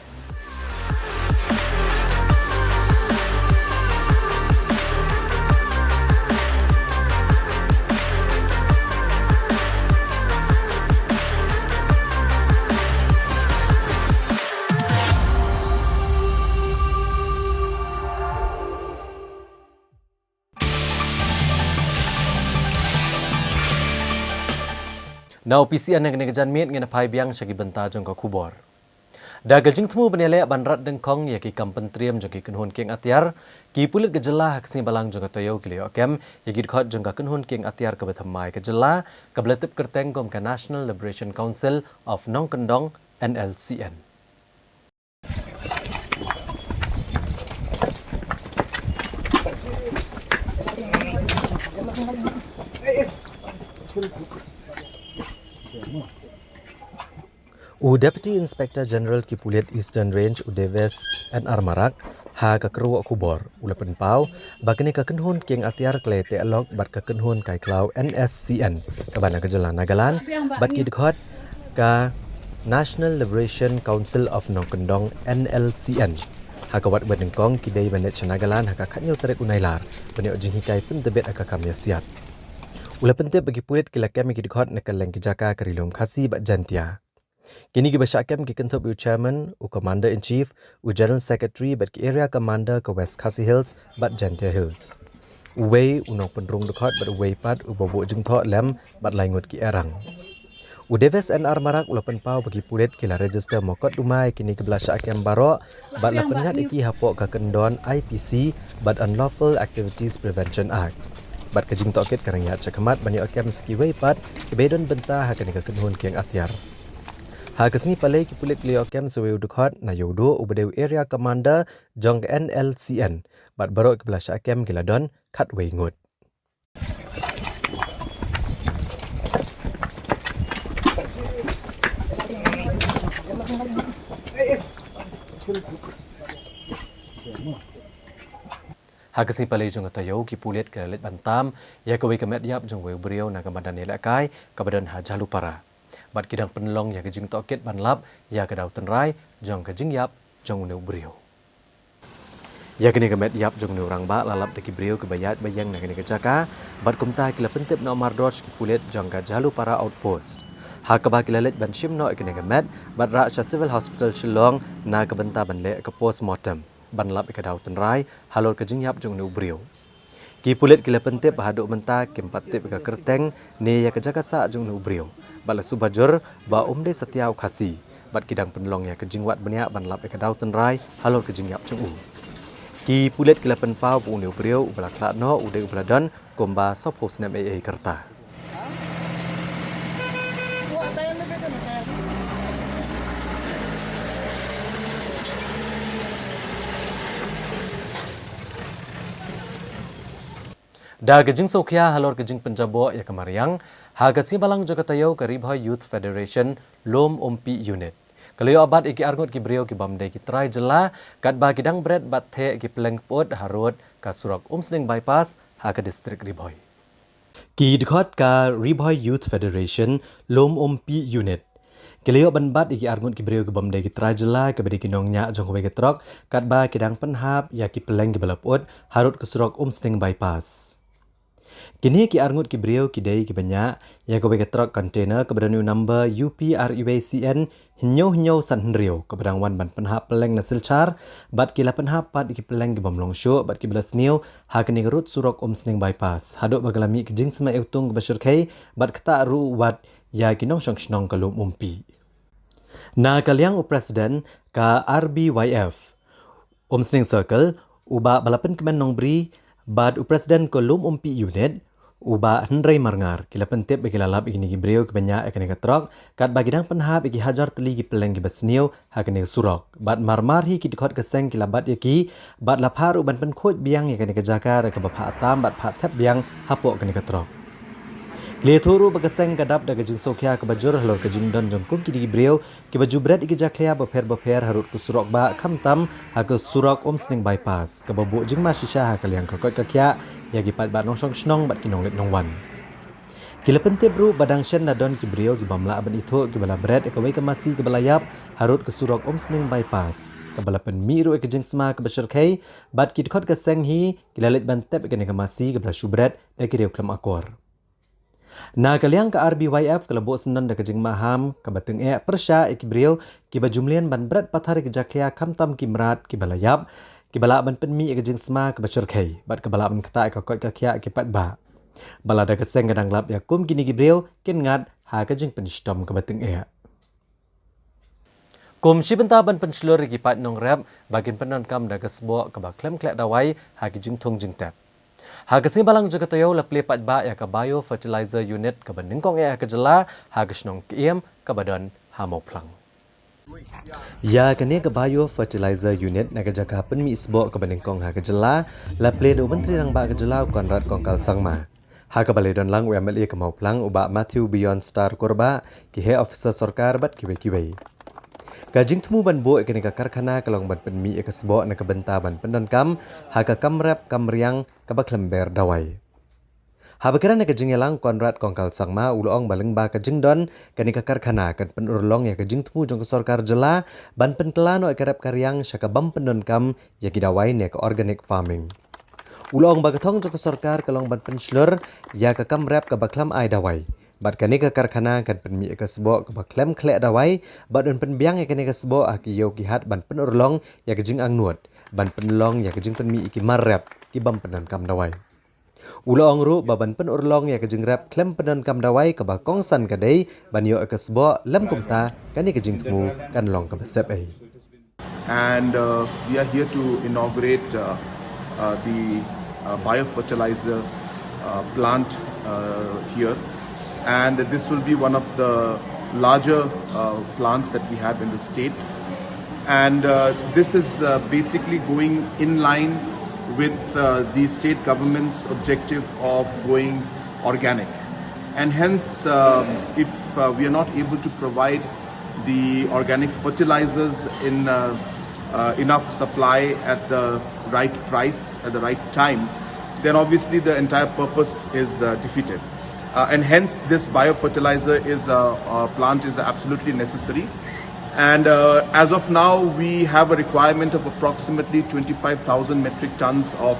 Na u P C N, ha kane ka janmiet ngin phai biang sha ki bynta jong ka khubor. Da ka jingthmu ban ïaleh ban rat dyngkhong ïa ki kam pyntriem jong ki kynhun kieng atiar, ki pulit ka jylla ha ka sngi balang jong ka taïew ki la ïoh kem ïa ki dkhot jong ka kynhun kieng atiar kaba thymmai ka jylla, kaba la tip kyrteng kum ka National Liberation Council of Nongkyndong, N L C N. U Deputy Inspector General ki pulit Eastern Range, u Deves N R Marak, ha ka kyrwoh khubor u la pynpaw ba kane ka kynhun kieng atiar ka la ïateh lok bad ka kynhun kai khlaw N S C N kaba na ka jylla Nagaland bad ki dkhot ka National Liberation Council of Nongkyndong, N L C N. Ha ka wad ba nyngkong ki dei ban leit sha Nagaland ha ka khathynñiew tarik u Nailar ban ïoh jinghikai pyntbit ha ka kam ïasiat. U la pyntip ba ki pulit ki la kem ïa ki dkhot na kylleng ki jaka ka Ri Lum Khasi bad Jaintia. Kine kiba shah kem ki kynthup ïa u Chairman, u Commander in Chief, u General Secretary bad ki Area Commander ka West Khasi Hills bad Jaintia Hills. Uwei u nongpynrung dkhot bad uwei pat uba buh jingthoh lem bad lai ngut ki erang. U Davis N R Marak u la pynpaw ba ki pulit ki la register mokotduma ïa kine kiba la shah kem baroh bad la pynngat ïa ki hapoh ka kyndon I P C bad Unlawful Activities Prevention Act. Bad ka jingtohkit ka rang ïaid shakhmat ban ïoh kem sa kiwei pat kiba don bynta ha kane ka kynhun kieng atiar. Ha ka sngi Palei ki pulit ki la ïoh kem sa uwei u dkhot na Ïewduh uba dei u Area Commander jong ka N L C N bad baroh kiba la shah kem ki la don khatwei ngut. Ha ka sngi Palei jong ka taïew ki pulit ki la leit ban tam ïa kawei ka met ïap jong uwei u briew na ka madan ïalehkai kaba don ha Jhalupara. Bad ki dang pynlong ïa ka jingtohkit ban lap ïa ka daw tynrai jong ka jingïap jong une u briew. Ïa kane ka met ïap jong une u rangbah la lap da ki briew kiba ïaid ba ïeng na kane ka jaka bad kumta ki la pyntip noh mardor sha ki pulit jong ka Jhalupara Outpost. Ha kaba ki la leit ban shim noh ïa kane ka met bad rah sha Civil Hospital Shillong na ka bynta ban leh ka post mortem ban lap ïa ka daw tynrai halor ka jingïap jong une u briew. Ki pulit ki la pyntip ba haduh mynta kim pat tip ïa ka kyrteng ne ïa ka jaka sah jong une u briew bad la suba jur ba um dei satia u Khasi bad ki dang pynlong ïa ka jingwad bniah ban lap ïa ka daw tynrai halor ka jingïap jong u. Ki pulit ki la pynpaw ba une u briew uba la khlad noh u dei uba la don kumba sawphew snem ei ei ka rta. Da ka jingsngewkhia halor ka jingpynjaboh ïa ka mariang, ha ka sngi Balang jong ka taïew ka Ri Bhoi Youth Federation Lum Umpi Unit ka la ïoh bat ïa ki arngut ki briew ki bym dei ki trai jylla katba ki dang bret bad theh ïa ki pylleng pyut harud ka surok Umsning Bypass ha ka distrik Ri Bhoi. Ki dkhot ka Ri Bhoi Youth Federation Lum Umpi Unit ki la ïoh ban bat ïa ki arngut ki briew ki bym dei ki trai jylla kiba dei ki nongñiah jong kawei ka trok katba ki dang pynhap ïa ki pylleng kiba la pyut harud ka surok Umsning Bypass. Kine ki arngut ki briew ki dei kiba ñiah ïa kawei ka trok container kaba don u number U P R U A C N hynñiew hynñiew san hynriew kaba dang wan ban pynhap pylleng na Silchar bad ki la pynhap pat ïa ki pylleng ki bym long shuh bad kiba la sniew ha kane ka rud surok Umsning Bypass haduh ba ka la mih ka jingsma iwtung kaba shyrkhei bad ktah ruh wat ïa ki nongshong shnong ka Lum Umpi. Na ka liang u president ka R B Y F Umsning Circle, u Bah Balapynkmen Nongbri bad u president ka Lum Umpi Unit, u Bah Hynrei Marngar, ki la pyntip ba ki la lap ïa kine ki briew kiba ñiah ïa kane ka trok katba ki dang pynhap ïa ki hajar tylli ki pylleng kiba sniew ha kane ka surok. Bad mar mar hi ki dkhot ka seng ki la bat ïa ki bad la phah ruh ban pynkhuid biang ïa kane ka jaka da kaba phah tam bad phah thep biang hapoh kane ka trok. Ki la ïathuh ruh ba ka seng ka dap da ka jingsngewkhia kaba jur halor ka jingdon jong kum kine ki briew kiba ju bret ïa ki jakhlia bapher bapher harud ka surok bah khamtam ha ka surok Umsning Bypass kaba buh jingma shisha ha ka liang ka koit ka khiah ïa ki paidbah nongshong shnong bad ki nongleit nongwan. Ki la pyntip ruh ba dang shen la don ki briew ki bym lah ban ithuh kiba la bret ïa kawei ka masi kaba la ïap harud ka surok Umsning Bypass kaba la pynmih ruh ïa ka jingsma kaba shyrkhei bad ki dkhot ka seng hi ki la leit ban tep ïa kane ka masi kaba la shu bret da ki riew khlem akor. Na ka liang ka R B Y F ka la buh syndon da ka jingmaham kaba tyngeh pyrshah ïa ki briew kiba ju mlien ban bret pathar ïa ki jakhlia khamtam ki mrad kiba la ïap kiba lah ban pynmih ïa ka jingsma kaba shyrkhei bad kaba lah ban ktah ïa ka koit ka khiah ïa ki paidbah. Ba lada ka seng ka dang lap ïa kum kine ki briew kin ngat ha ka jingpynshitom kaba tyngeh. Kum shi bynta ban pynshlur ïa ki paid nongrep ba kin pyndonkam da ka sboh kaba khlem khleh dawai ha ki jingthung jingtep. Ha ka sngi Balang jong ka taïew la plie paidbah ïa ka Bio Fertilizer Unit kaba nyngkong eh ha ka jylla ha ka shnong Kyiem kaba don ha Mawphlang. Ïa kane ka Bio Fertilizer Unit na ka jaka pynmih sboh kaba nyngkong ha ka jylla la plie da u Myntri Rangbah ka jylla u Conrad Kongkal Sangma. Ha kaba la ïadon lang u M L A ka Mawphlang u Bah Matthew Beyond Star Kurbah, ki heh officer sorkar bad kiwei kiwei. Ka jingthmu ban buh ïa kane ka karkhana ka long ban pynmih ïa ka sboh na ka bynta ban pyndonkam ha ka kam rep kam riang kaba khlem ber dawai. Haba kren ha ka jingïalang Conrad Kongkal Sangma u la ong ba lyngba ka jingdon kane ka karkhana kan pynurlong ïa ka jingthmu jong ka sorkar jylla ban pynkylla noh ïa ka rep ka riang sha ka bym pyndonkam ïa ki dawai ne ka organic farming. U la ong ba ka thong jong ka sorkar ka long ban pynshlur ïa ka kam rep kaba khlem ai dawai. Bad kane ka karkhana kan pynmih ïa ka sboh kaba khlem khleh dawai bad un pynbiang ïa kane ka sboh ha ki ïew ki hat ban pynurlong ïa ka jingangnud ban pynlong ïa ka jingpynmih ïa ki mar rep ki bym pyndonkam dawai. U la ong ruh ba ban pynurlong ïa ka jingrep khlem pyndonkam dawai kaba kongsan ka dei ban ïoh ïa ka sboh, lem kumta kane ka jingthmu kan long kaba sep ei. And uh, we are here to inaugurate uh, uh, the uh, biofertilizer uh, plant uh, here. And this will be one of the larger uh, plants that we have in the state. And uh, this is uh, basically going in line with uh, the state government's objective of going organic. And hence, um, if uh, we are not able to provide the organic fertilizers in uh, uh, enough supply at the right price at the right time, then obviously the entire purpose is uh, defeated. Uh, and hence, this biofertilizer is a, a plant is absolutely necessary. And uh, as of now, we have a requirement of approximately twenty-five thousand metric tons of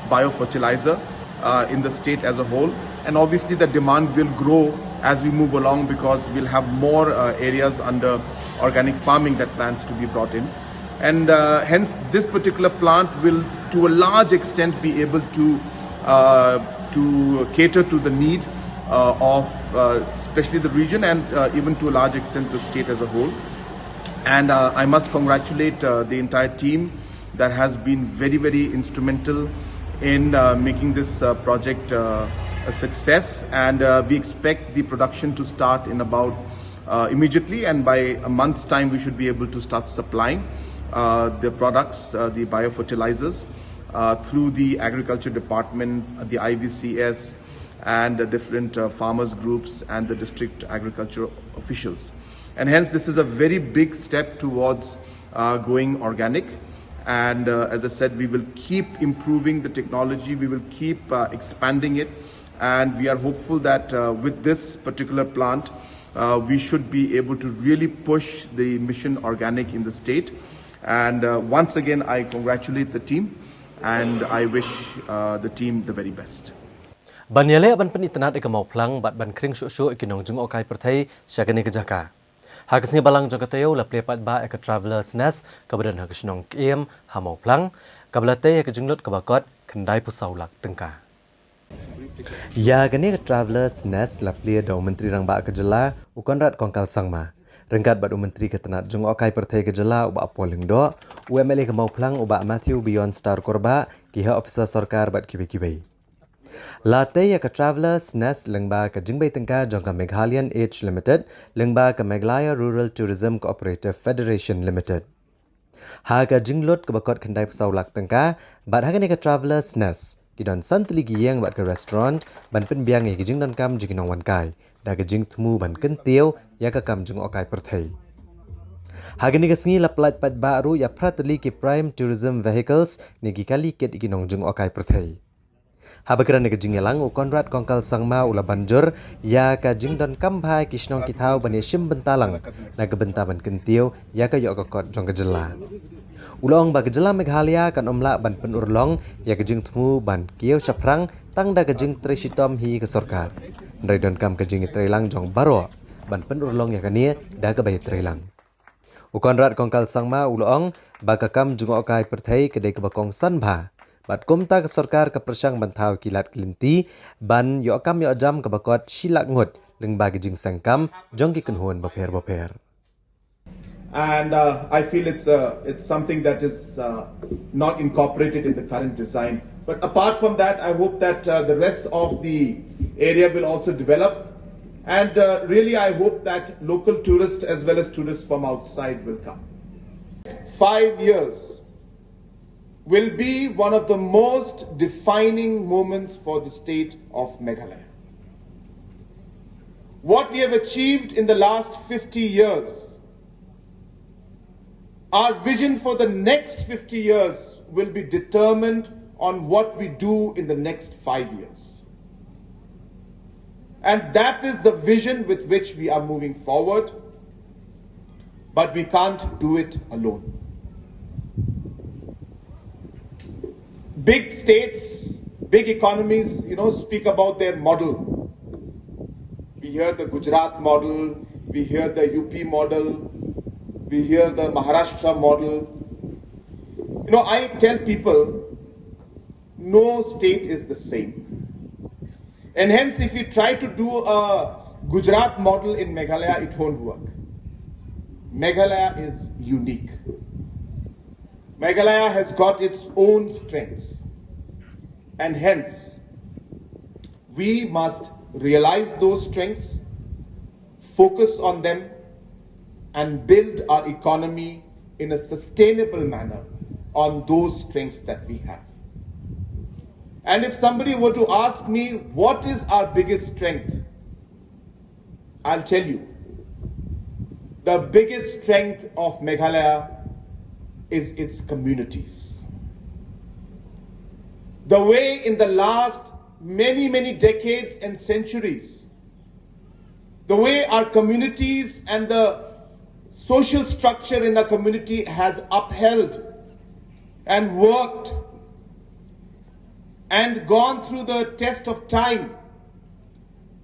biofertilizer uh, in the state as a whole. And obviously, the demand will grow as we move along because we'll have more uh, areas under organic farming that plans to be brought in. And uh, hence, this particular plant will, to a large extent, be able to uh, to cater to the need uh, of uh, especially the region and uh, even to a large extent the state as a whole. And uh, I must congratulate uh, the entire team that has been very, very instrumental in uh, making this uh, project uh, a success. And uh, we expect the production to start in about uh, immediately, and by a month's time, we should be able to start supplying uh, the products, uh, the biofertilizers, uh, through the agriculture department, the I V C S, and the different uh, farmers groups and the district agriculture officials. And hence, this is a very big step towards uh, going organic. And uh, as I said, we will keep improving the technology, we will keep uh, expanding it. And we are hopeful that uh, with this particular plant, uh, we should be able to really push the mission organic in the state. And uh, once again, I congratulate the team and I wish uh, the team the very best. Ban ïaleh ban pynitynnad ïa ka mawphlang bad ban khring shuh shuh ïa ki nongjngohkai pyrthei sha kane ka jaka. Ha ka sngi Balang jong ka taïew la plie paidbah ïa ka Traveller's Nest kaba don ha ka shnong Kyiemh ha Mawphlang, kaba la tei ïa ka jinglut kaba kot khyndai phew saw lak tyngka. Ïa kane ka Traveller's Nest la plie da u Myntri Rangbah ka jylla u Conrad Kongkal Sangma, ryngkat bad u Myntri ka tnad jngohkai pyrthei ka jylla u Bah Paul Lyngdoh, u M L A ka Mawphlang u Bah Matthew Beyondstar Kurbah, ki heh officer sorkar bad kiwei kiwei. La tei ïa ka Traveller's Nest lyngba ka jingbei tyngka jong ka Meghalayan Age Limited lyngba ka Meghalaya Rural Tourism Cooperative Federation Limited. Ha ka jinglut kaba kot khyndai phew saw lak tyngka bad ha kane ka Traveller's Nest ki don san tylli ki ïing bad ka restaurant ban pynbiang ïa ka jingdonkam jong ki nongwan kai da ka jingthmu ban kyntiew ïa ka kam jngohkai pyrthei. Ha kane ka sngi la pyllait paidbah ruh ïa phra tylli ki Prime Tourism Vehicles ne ki kali kit ïa ki nongjngohkai pyrthei. Haba kren ha ka jingïalang, u Conrad Kongkal Sangma u la ban jur ïa ka jingdonkam bha ki shnong ki thaw ban ïashim bynta lang na ka bynta ban kyntiew ïa ka ïoh ka kot jong ka jylla. U la ong ba ka jylla Meghalaya kan ym lah ban pynurlong ïa ka jingthmu ban kiew shaphrang tang da ka jingtrei shitom hi ka sorkar, hynrei donkam ka jingïatreilang jong baroh ban pynurlong ïa kane da kaba ïatreilang. U Conrad Kongkal Sangma u la ong ba ka kam jngohkai pyrthei ka dei kaba kongsan bha bad kumta ka sorkar ka pyrshang ban thaw ki lad ki lynti ban ïoh kam ïoh jam kaba kot shi lak ngut lyngba ki jingseng kam jong ki kynhun bapher bapher. And uh, I feel it's uh, it's something that is uh, not incorporated in the current design. But apart from that, I hope that uh, the rest of the area will also develop. And uh, really, I hope that local tourists as well as tourists from outside will come. Five years will be one of the most defining moments for the state of Meghalaya. What we have achieved in the last fifty years, our vision for the next fifty years will be determined on what we do in the next five years. And that is the vision with which we are moving forward, but we can't do it alone. Big states, big economies, you know, speak about their model. We hear the Gujarat model, we hear the U P model, we hear the Maharashtra model. You know, I tell people, no state is the same. And hence, if we try to do a Gujarat model in Meghalaya, it won't work. Meghalaya is unique. Meghalaya has got its own strengths. And hence, we must realize those strengths, focus on them, and build our economy in a sustainable manner on those strengths that we have. And if somebody were to ask me, "What is our biggest strength?" I'll tell you. The biggest strength of Meghalaya is its communities. The way in the last many, many decades and centuries, the way our communities and the social structure in the community has upheld and worked and gone through the test of time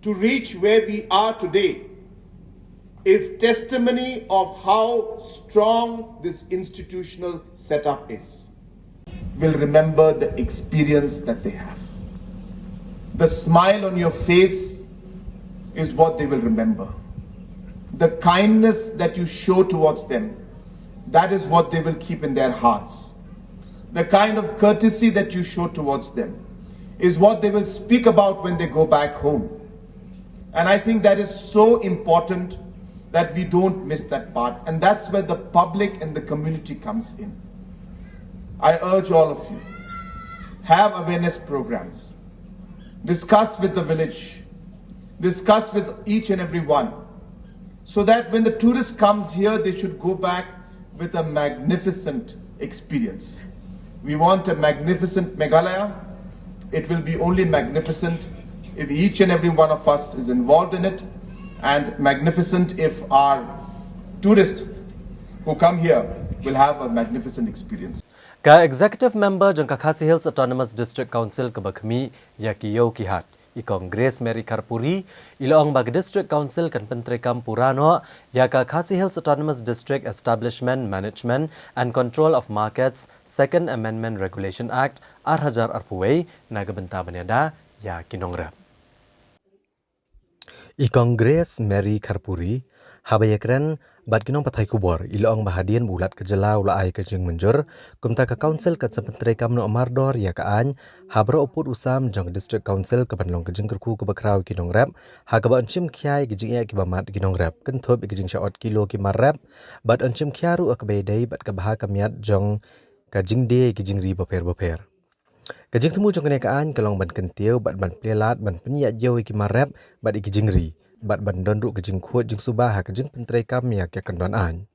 to reach where we are today is testimony of how strong this institutional setup is. Will remember the experience that they have. The smile on your face is what they will remember. The kindness that you show towards them, that is what they will keep in their hearts. The kind of courtesy that you show towards them is what they will speak about when they go back home. And I think that is so important that we don't miss that part. And that's where the public and the community comes in. I urge all of you, have awareness programs, discuss with the village, discuss with each and every one, so that when the tourist comes here, they should go back with a magnificent experience. We want a magnificent Meghalaya. It will be only magnificent if each and every one of us is involved in it, and magnificent if our tourists who come here will have a magnificent experience. Ka Executive Member jong ka Khasi Hills Autonomous District Council kaba khmih ïa ki ïew ki hat, i Kong Grace Mary Kharpuri, i la ong ba ka District Council kan pyntreikam pura noh ïa ka Khasi Hills Autonomous District Establishment Management and Control of Markets Second Amendment Regulation Act ar hajar arphew wei na ka bynta ban ïada ïa ki nongrep. I Kong Grace Mary Kharpuri, haba ïakren bad ki nongpathai khubor, i la ong ba hadien ba u Lat ka jylla u la ai ka jingmynjur, kumta ka Council kan sa pyntreikam noh mardor ïa ka aiñ, ha baroh u pud u sam jong ka District Council kaban long ka jingkyrkhu kaba khraw ïa ki nongrep, ha kaba yn shim khia ïa ki jingeh kiba mad ïa ki nongrep, kynthup ïa ka jingshah ot kilo ki mar rep, bad yn shim khia ruh ïa kaba ïadei bad ka bha ka miat jong ka jingdie ïa ki jingri bapher bapher. Ka jingthmu jong kane ka aiñ ka long ban kyntiew bad ban plie lad ban pynïaid ïew ïa ki mar rep bad ïa ki jingri, bad ban don ruh ka jingkhuid jingsuba ha ka jingpyntreikam ïa ka kyndon aiñ.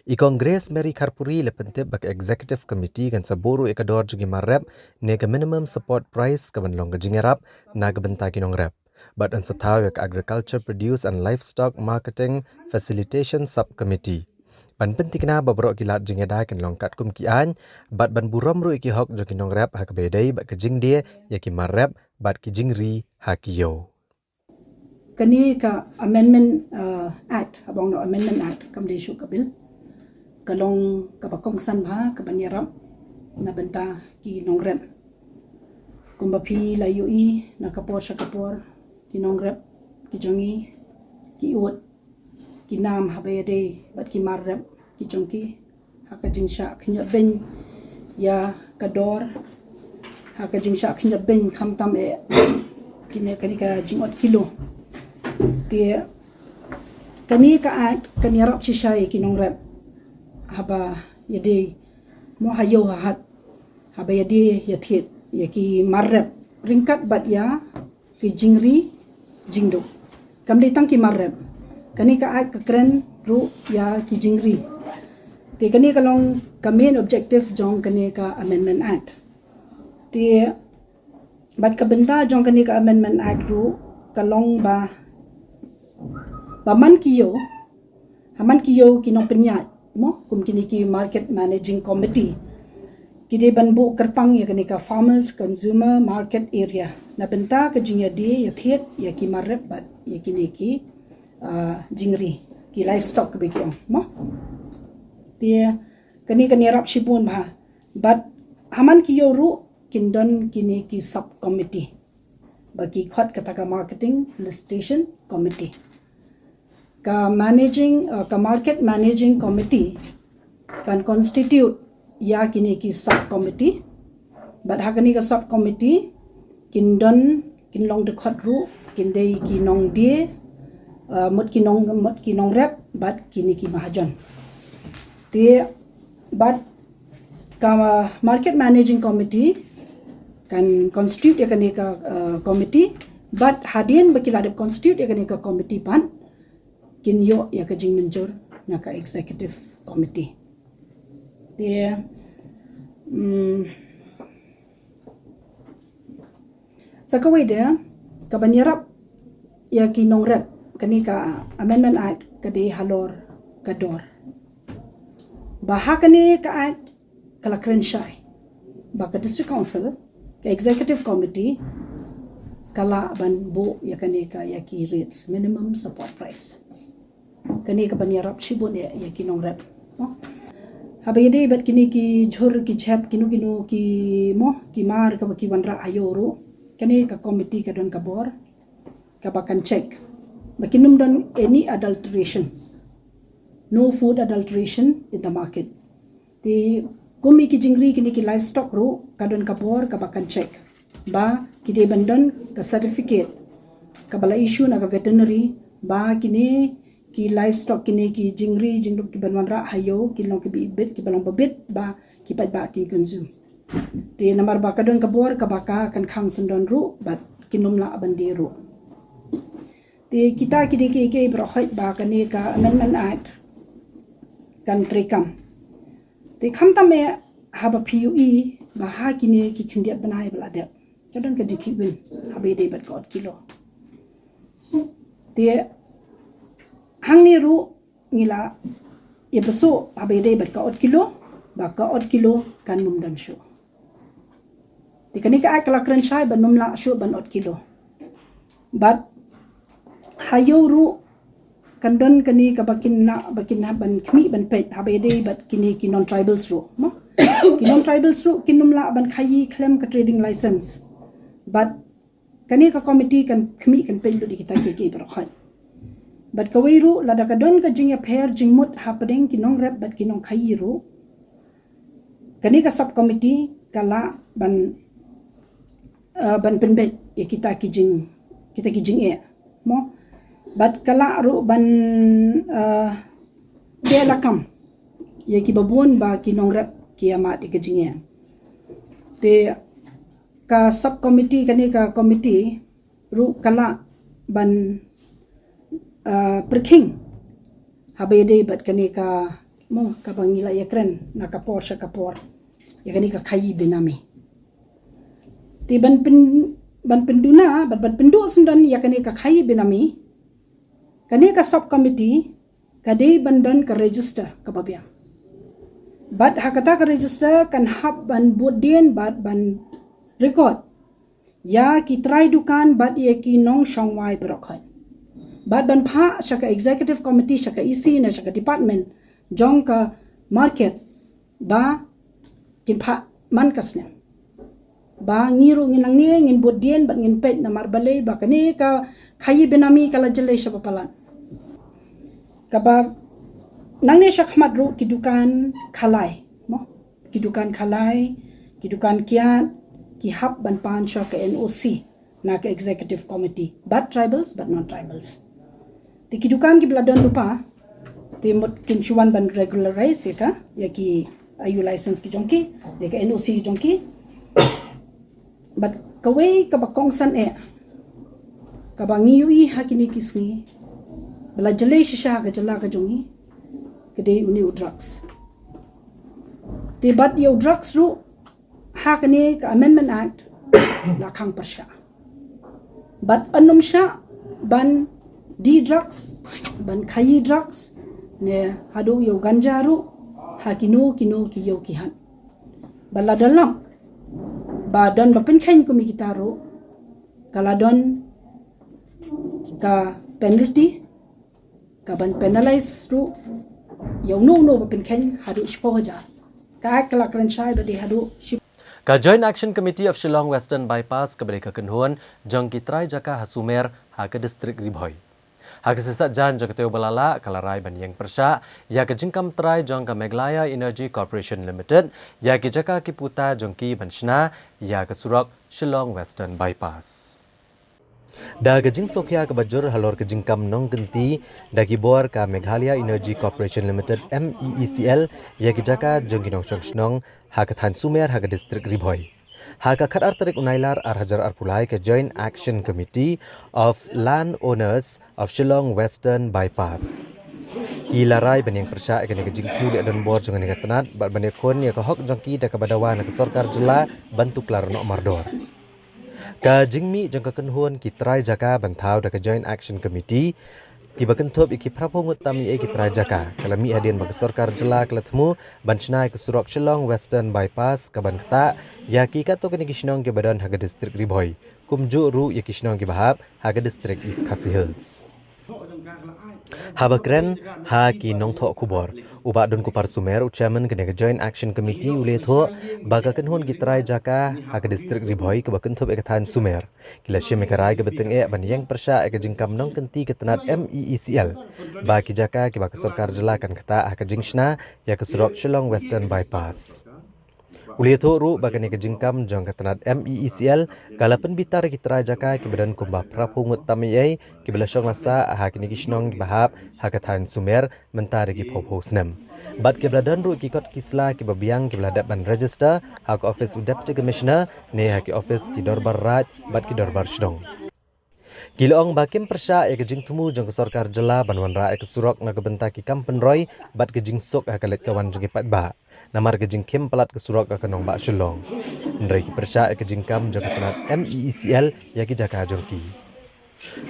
I Kong Grace Mary Kharpuri la pyntip ba ka Executive Committee kan sa buh ruh ïa ka dor jong ki mar rep ne ka minimum support price kaban long ka jingïarap na ka bynta ki nongrep, bad yn sa thaw ïa ka Agriculture Produce and Livestock Marketing Facilitation Subcommittee, ban pynthikna ba baroh ki lad jingïada kan long katkum ki aiñ, bad ban burom ruh ïa ki hok jong ki nongrep ha kaba ïadei bad ka jingdie ïa ki mar rep bad ki jingri ha ki ïew. Kane ka Amendment, uh, Act, haba ong noh Amendment Act, kam dei shuh ka Bill, ka long kaba kongsan bha kaban ïarap na bynta ki nongrep. Kumba phi la ïohi na ka por sha ka por, ki nongrep ki jong ngi ki ud ki nam haba ïadei bad ki mar rep ki jong ki, ha ka jingshah khynñiot beiñ ïa ka dor, ha ka jingshah khynñiot beiñ khamtam eh kine, kane ka jingot kilo. Te kane ka Act kan ïarap shisha ïa ki nongrep haba ïadei, mo, ha ïew ha hat, haba ïadie ïathied ïa ki mar rep ryngkat bad ïa ki jingri jingduh. Kam dei tang ki mar rep, kane ka Act ka kren ruh ïa ki jingri. Te kane ka long ka main objective jong kane ka Amendment Act. Te bad ka bynta jong kane ka Amendment Act ruh ka long ba, ba man ki ïew, ha man ki ïew ki nongpynïaid, mo, kum kine ki Market Managing Committee, ki dei ban buh kyrpang ïa kane ka Farmers Consumer Market Area na bynta ka jingïadie ïathied ïa ki mar rep bad ïa kine ki, ah, jingri, ki livestock kaba ki ong, mo. Te kane kan ïarap shibun bha. Bad ha man ki ïew ruh kin don kine ki sub committee. ba ki khot kata ka Marketing Felicitation Committee. Ka managing, uh, ka Market Managing Committee kan constitute ïa kine ki sub committee. Bad ha kane ka sub committee kin don, kin long dkhot ruh, kin dei ki nongdie, uh, mut ki nong, mut ki nongrep, bad kine ki mahajon. Te bad ka Market Managing Committee kan constitute ïa kane ka, uh, committee. Bad hadien ba ki la dep constitute ïa kane ka committee pat, kin ïoh ïa ka jingmynjur na ka Executive Committee. Te, mm, sa kawei de, ka ban ïarap ïa ki nongrep, kane ka Amendment Act ka dei halor ka dor. Ba ha kane ka Act ka la kren shai ba ka District Council, ka Executive Committee, ka lah ban buh ïa kane ka, ïa ki rates, minimum support price. Kane ka ban ïarap shibun ïa, ïa ki nongrep. Haba ïadei bad kine ki jhur ki jhep, kino kino ki, mo, ki mar kaba ki wanrah ha ïew ruh, kane ka committee ka don ka bor kaba kan check ba kin ym don any adulteration, no food adulteration in the market. Te kum ïa ki jingri kine ki livestock ruh ka don ka bor kaba kan check ba ki dei ban don ka certificate kaba la issue na ka veterinary ba kine ki livestock, kine ki jingri jingdum ki ban wanrah ha ïew kin long kiba ibit, kiba long babit, ba ki paidbah kin consume. Te namar ba ka don ka bor kaba ka kan khang syndon ruh bad kin ym lah ban die ruh. Te kita ki dei kiei kiei baroh khoit ba kane ka Amendment Act kan treikam. Te khamtam eh haba phi ïohi ba ha kine ki khyndiat bnai ba la dep, ka don ka jingkhih win haba ïadei bad ka ot kilo. Te hangne ruh ngi la ïa pyrshah haba ïadei bad ka ot kilo, ba ka ot kilo kan ym don shuh. Te kane ka Act ka la kren shai ban ym lah shuh ban ot kilo. Bad ha ïew ruh kan don kane kaba kin lah, ba kin hap ban khmih ban peit haba ïadei bad kine ki non-tribals ruh, mo? Ki non-tribals ruh kin ym lah ban khaïi khlem ka trading license. Bad kane ka committee kan khmih kan peit lut ïa kita kiei kiei baroh khoit. Bad kawei ruh, lada ka don ka jingïapher jingmut hapdeng ki nongrep bad ki nongkhaïi ruh, kane ka sub committee ka lah ban, uh, ban pynbeit ïa kita ki jing, kita ki jingeh, mo? Bad ka lah ruh ban, uh, teh lakam ïa kiba bun ba ki nongrep ki ïamad ïa ka jingeh. Te ka sub committee, kane ka committee ruh ka lah ban, uh, pyrkhing haba ïadei bad kane ka, mo, kaba ngi la ïakren na ka por sha ka por, ïa kane ka khaïi benami. Te ban pyn, ban pynduna, ban, ban pynduh syndon ïa kane ka khaïi benami, kane ka sub committee ka dei ban don ka register kaba biang. Bad ha kata ka register kan hap ban bud dien bad ban record ïa ki trai dukan bad ïa ki nongshong wai baroh khoit. Bad ban phah sha ka executive committee, sha ka E C ne sha ka department jong ka market, ba kin phah man ka snem. Ba ngi ruh ngin nangne ngin bud dien bad ngin peit namar balei ba kane ka khaïi benami ka la jlei shaba palat. Kaba nangne shakhmat ruh ki dukan khalai, mo? Ki dukan khalai, ki dukan kiad, ki hap ban pan sha ka N O C na ka executive committee, bad tribals bad non-tribals. Te ki dukan kiba la don lypa, te mut kin shu wan ban regularize ïa ka, ïa ki I U license ki jong ki, ïa ka N O C ki jong ki. Bad kawei kaba kongsan eh, kaba ngi ïohi ha kine ki sngi ba la jlei shisha ha ka jylla ka jong ngi, ka dei une u drugs. Te bad ïa u drugs ruh, ha kane ka Amendment Act la khang pyrshah. Bad yn ym shah ban die drugs, ban khaïi drugs, ne haduh ïa u ganja ruh ha kino kino ki ïew ki hat. Bad lada lap ba don ba pynkheiñ kum ïa kita ruh, ka la don ka penalty, ka ban penalize ruh ïa uno uno ba pynkheiñ haduh shiphew hajar. Ka Act ka la kren shai ba dei haduh shiphew. Ka Joint Action Committee of Shillong Western Bypass kaba dei ka kynhun jong ki trai jaka ha Sumer ha ka distrik Ri Bhoi, ha ka sisat jan jong ka taïew ba la lah ka la rai ban ïeng pyrshah ïa ka jingkam trai jong ka Meghalaya Energy Corporation Limited ïa ki jaka ki puta jong ki ban shna ïa ka surok Shillong Western Bypass. Da ka jingsngewkhia kaba jur halor ka jingkam nongkynti da ki bor ka Meghalaya Energy Corporation Limited, M E E C L, ïa ki jaka jong ki nongshong shnong ha ka thaiñ Sumer ha ka distrik Ri Bhoi, ha ka khatar tarik u Nailar ar hajar arphew lai, ka Joint Action Committee of Land Owners of Shillong Western Bypass ki la rai ban ïeng pyrshah ïa kane ka jingthmu leh donbor jong kane ka tnat bad ban ïakhun ïa ka hok jong ki da kaba dawa na ka sorkar jylla ban tuklar noh mardor. Ka jingmih jong ka kynhun ki trai jaka ban thaw da ka Joint Action Committee kiba kynthup ïa ki phraphew ngut tam ïa ki trai jaka ka la mih hadien ba ka sorkar jylla ka la thmu ban shna ïa ka surok Shillong Western Bypass kaban ktah ïa ki katto katne ki shnong kiba don ha ka distrik Ri Bhoi, kumjuh ruh ïa ki shnong kiba hap ha ka distrik East Khasi Hills. Haba kren ha ki nongthoh khubor, u Bah Donkupar Sumer, u Chairman kane ka Joint Action Committee, u la ïathuh ba ka kynhun ki trai jaka ha ka distrik Ri Bhoi kaba kynthup ïa ka thaiñ Sumer ki la shim ïa ka rai kaba tyngeh ban ïeng pyrshah ïa ka jingkam nongkynti ka tnat M E E C L ba ki jaka kiba ka sorkar jylla kan ktah ha ka jingshna ïa ka surok Shillong Western Bypass. U la ïathuh ruh ba kane ka jingkam jong ka tnat M E E C L ka la pynbitar ïa ki trai jaka kiba don kumba phraphew ngut tam ïa kiba la shong la sah ha kine ki shnong kiba hap ha ka thaiñ Sumer mynta da ki phew phew snem, bad kiba la don ruh ki kot ki sla kiba biang kiba la dep ban register ha ka ophis u Deputy Commissioner ne ha ki ophis ki dorbar raid bad ki dorbar shnong. Ki la ong ba kim pyrshah ïa ka jingthmu jong ka sorkar jylla ban wanrah ïa ka surok na ka bynta ki kam pynroi bad ka jingsuk ha ka leit ka wan jong ki paidbah namar ka jingkhim palat ka surok ha ka nongbah Shillong. Hynrei ki pyrshah ïa ka jingkam jong ka tnat M E E C L ïa ki jaka jong ki.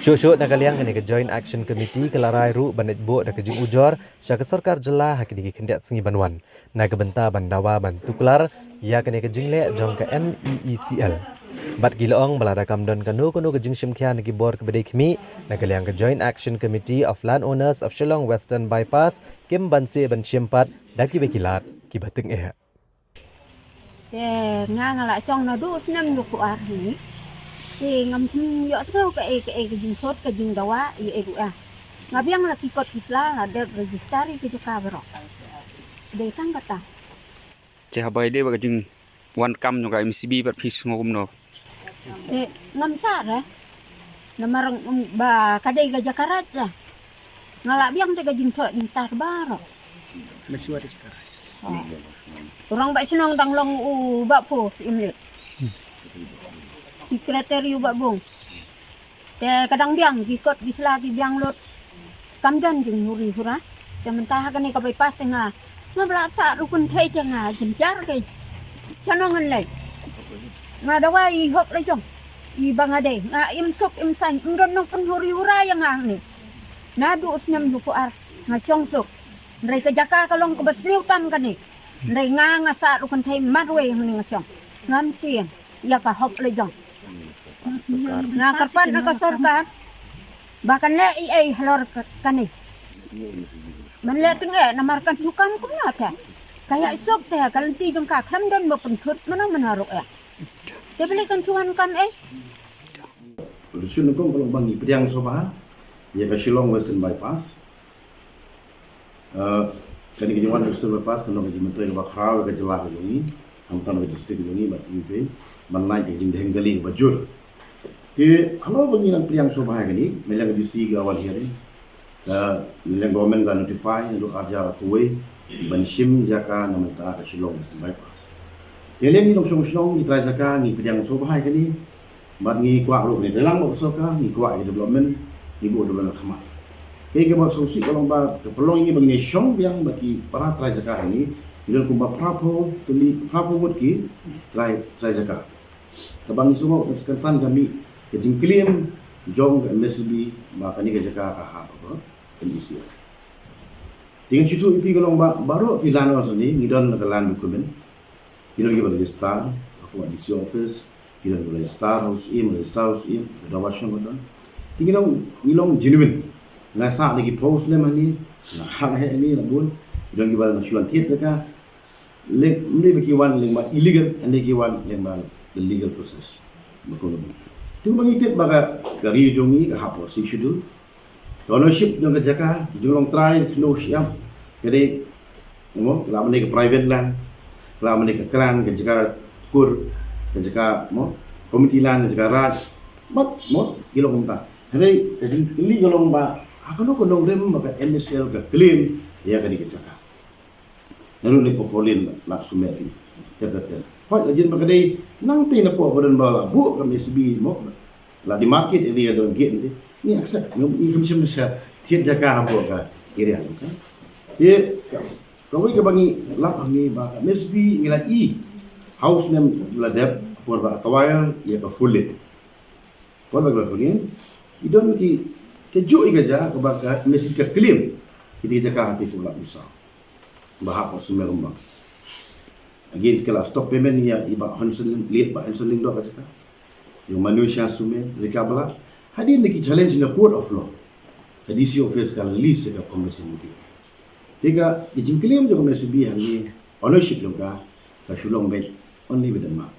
Shuh shuh na ka liang kane ka Joint Action Committee ka la rai ruh ban leit buh da ka jingujor sha ka sorkar jylla ha kine ki khyndiat sngi ban wan na ka bynta ban dawa ban tuklar ïa kane ka jingleh jong ka M E E C L. Bad ki la ong ba lada kam don kano kano ka jingshim khia na ki bor kiba dei khmih, na ka liang ka Joint Action Committee of Land Owners of Shillong Western Bypass kim banse ban shim pat da kiba ki lad kiba tyngeh. Te nga nga la shong naduh snem hynñiewphew ar hi. Te ngam shym ïohsngew kaei kaei ka jingthut ka jingdawa ïa ei ruh. Nga biang la ki kot ki sla, la dep register ïa ki jaka baroh. Dei tang kata. Te haba ïadei bad ka jingwan kam jong ka M E C B pat phi sngew kumno? Te ngam shah re. Namar, um, ba ka dei ka jaka raid re. Nga la biang te ka jingthoh jingtar baroh. Masiwa te jaka raid. Oh. U rangbah shnong dang long u Bah Pho Syiem Leit. Secretary u Bah Bung. Te ka dang biang ki kot ki sla ki biang lut. Kam don jinghuri hura. Te mynta ha kane ka bypass te nga, nga ba la sah ruh kynthei te nga jynjar te. Shano ngan leit? Nga dawa i hok la jong i ba nga dei. Nga im suk im saiñ, ym don nongpynhuri hura ïa nga hangne. Naduh u snem hynñiewphew ar nga shong suk. Hynrei ka jaka ka long kaba sniew tam kane. Hynrei nga, nga sah ruh kynthei marwei hangne nga shong. Ngam tieng ïa ka hok la jong. Nga kyrpad na ka sorkar ba kan leh ei ei halor ka, kane. Ban leh tyngeh namar kan shu kam kumno te. Ka ïa suk te ka lynti jong ka khlem don ba pynthut mano mano ruh eh. Te balei kan shu wan kam ei. Shu nyngkong ka long ba ngi pdiang sngewbha ïa ka Shillong Western Bypass. Eh, kane ka jingwan ka Western Bypass ka long ka jingmyntoi kaba khraw ïa ka jylla ka jong ngi, khamtam ka district ka jong ngi bad kiwei ban lait ka jingdheng kali kaba jur. Te halor ba ngi nang pdiang sngewbha ïa kane, na liang ka D C ka wan hearing, ka na liang government ka notify naduh arhajar arphew wei ban shim jaka na mynta ka Shillong Western Bypass. Te na liang ngi nongshong shnong, ngi trai jaka, ngi pdiang sngewbha ïa kane. Bad ngi kwah ruh ngi dei lang bad ka sorkar, ngi kwah ïa development, ngi buh development khmat. Kaei kaba sngewsih ka long ba ka pynlong ïa ngi ba ngin ïa shong biang bad ki para trai jaka hangne, ngi don kumba phraphew tylli, phraphew ngut ki trai, trai jaka. Kaba ngi sngewbha ka san ka mih ka jingclaim jong ka M S B ba kane ka jaka ka hap ba ka M E C L. Te ngan shu ïathuh ïa phi ka long ba baroh ki land hangne ngi don ka land document. Ki don kiba register ha ka D C office, ki don kiba register ha u Syiem, register ha u Syiem, ka dawa shong ka don. Te ngi long, ngi long genuine. Nga sah da ki phew snem hangne, nga hap heh hangne, nga bun. Ki don kiba la shu wan thied da ka. Leh mne ba ki wan leh ba illegal, ane ki wan leh ba the legal process. Ba ko leh. Tu ba ngi tip ba ka, ka ri jong ngi ka hap Sixth Schedule. Ka ownership jong ka jaka, jong long trai, kno siam. Ka dei, mo, la mane ka private land, la mane ka clan, ka jaka kur, ka jaka, mo, community land, ka jaka raj. Mat, mo, ki long kumta. Hynrei ka jingkylli ka long ba, ha kano ka nongrim ba ka M S L ka claim ïa kane ka jaka. Naduh ne four lane la sumar ri. Ter ter ter. Hooid, la jin ba ka dei nangta na pdeng ba don ba la buh ka M S B mo. La demarcate area don gate ni. Ngi accept, ngi, ngi kham shym sha thied jaka hapoh ka area, okay? Te kawei kaba ngi lap hangne ba ka M S B ngi la i house name la dep por ba acquire ïa ka four lane. Por ba ka four lane i don ki, kajuh ïa ka jaka kaba ka M S B ka claim. Kita ki jaka ha Pyidaungsu Lad Umsaw. Ba hap Sumar Rumbang. Again, ka la stop payment ïa i Bah Hanson Lyng-, late Bah Hanson Lyngdoh ka jaka. Ïa u Manu Shah Sumar, Rika Bala. Hadien ki challenge in a court of law. Ka D C office ka la release ïa ka compensation notice. Te ka, ka jingclaim jong ka M S B hangne, ownership jong ka, ka shu long beit only with the mark.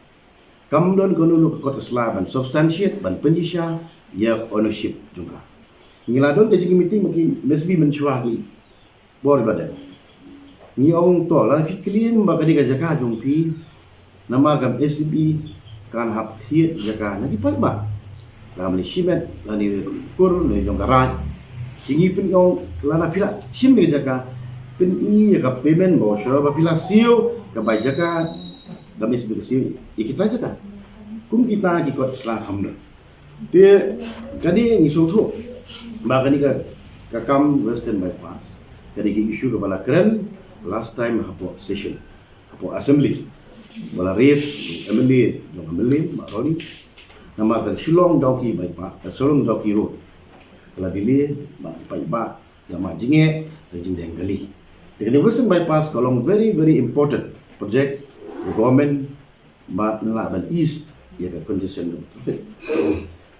Kam don kano kano ka kot ka sla ban substantiate, ban pynjia ïa ownership jong ka. Ngi la don ka jingmeeting bad ki M S B mynshuwa ki por ba dei. Ngi ong to, lada phi claim ba ka dei ka jaka jong phi, namar ka M S B kan hap thied jaka na ki paidbah. La mane shimet, la ne kur, ne jong ka raij. Te ngi pyn-ong, lada phi la shim ne jaka, pyni ïa ka payment voucher ba phi la siew ka bai jaka, ka M S B ka siew ïa kita jaka. Kum kita ki kot sla kham don. Te kane ngi sngewthuh ba kane ka, ka kam Western Bypass, kane ka issue kaba la kren last time hapoh session, hapoh assembly, ba la raise M L A, jong M L A, Bah Ronnie. Namar ka Shillong Dawki Bypass, ka Shillong Dawki Road, ka la delay ba paidbah la mad jingeh, ka jingdeng kali. Te kane Western Bypass ka long very, very important project ka government ba ngi lah ban ease ïa ka congestion of traffic.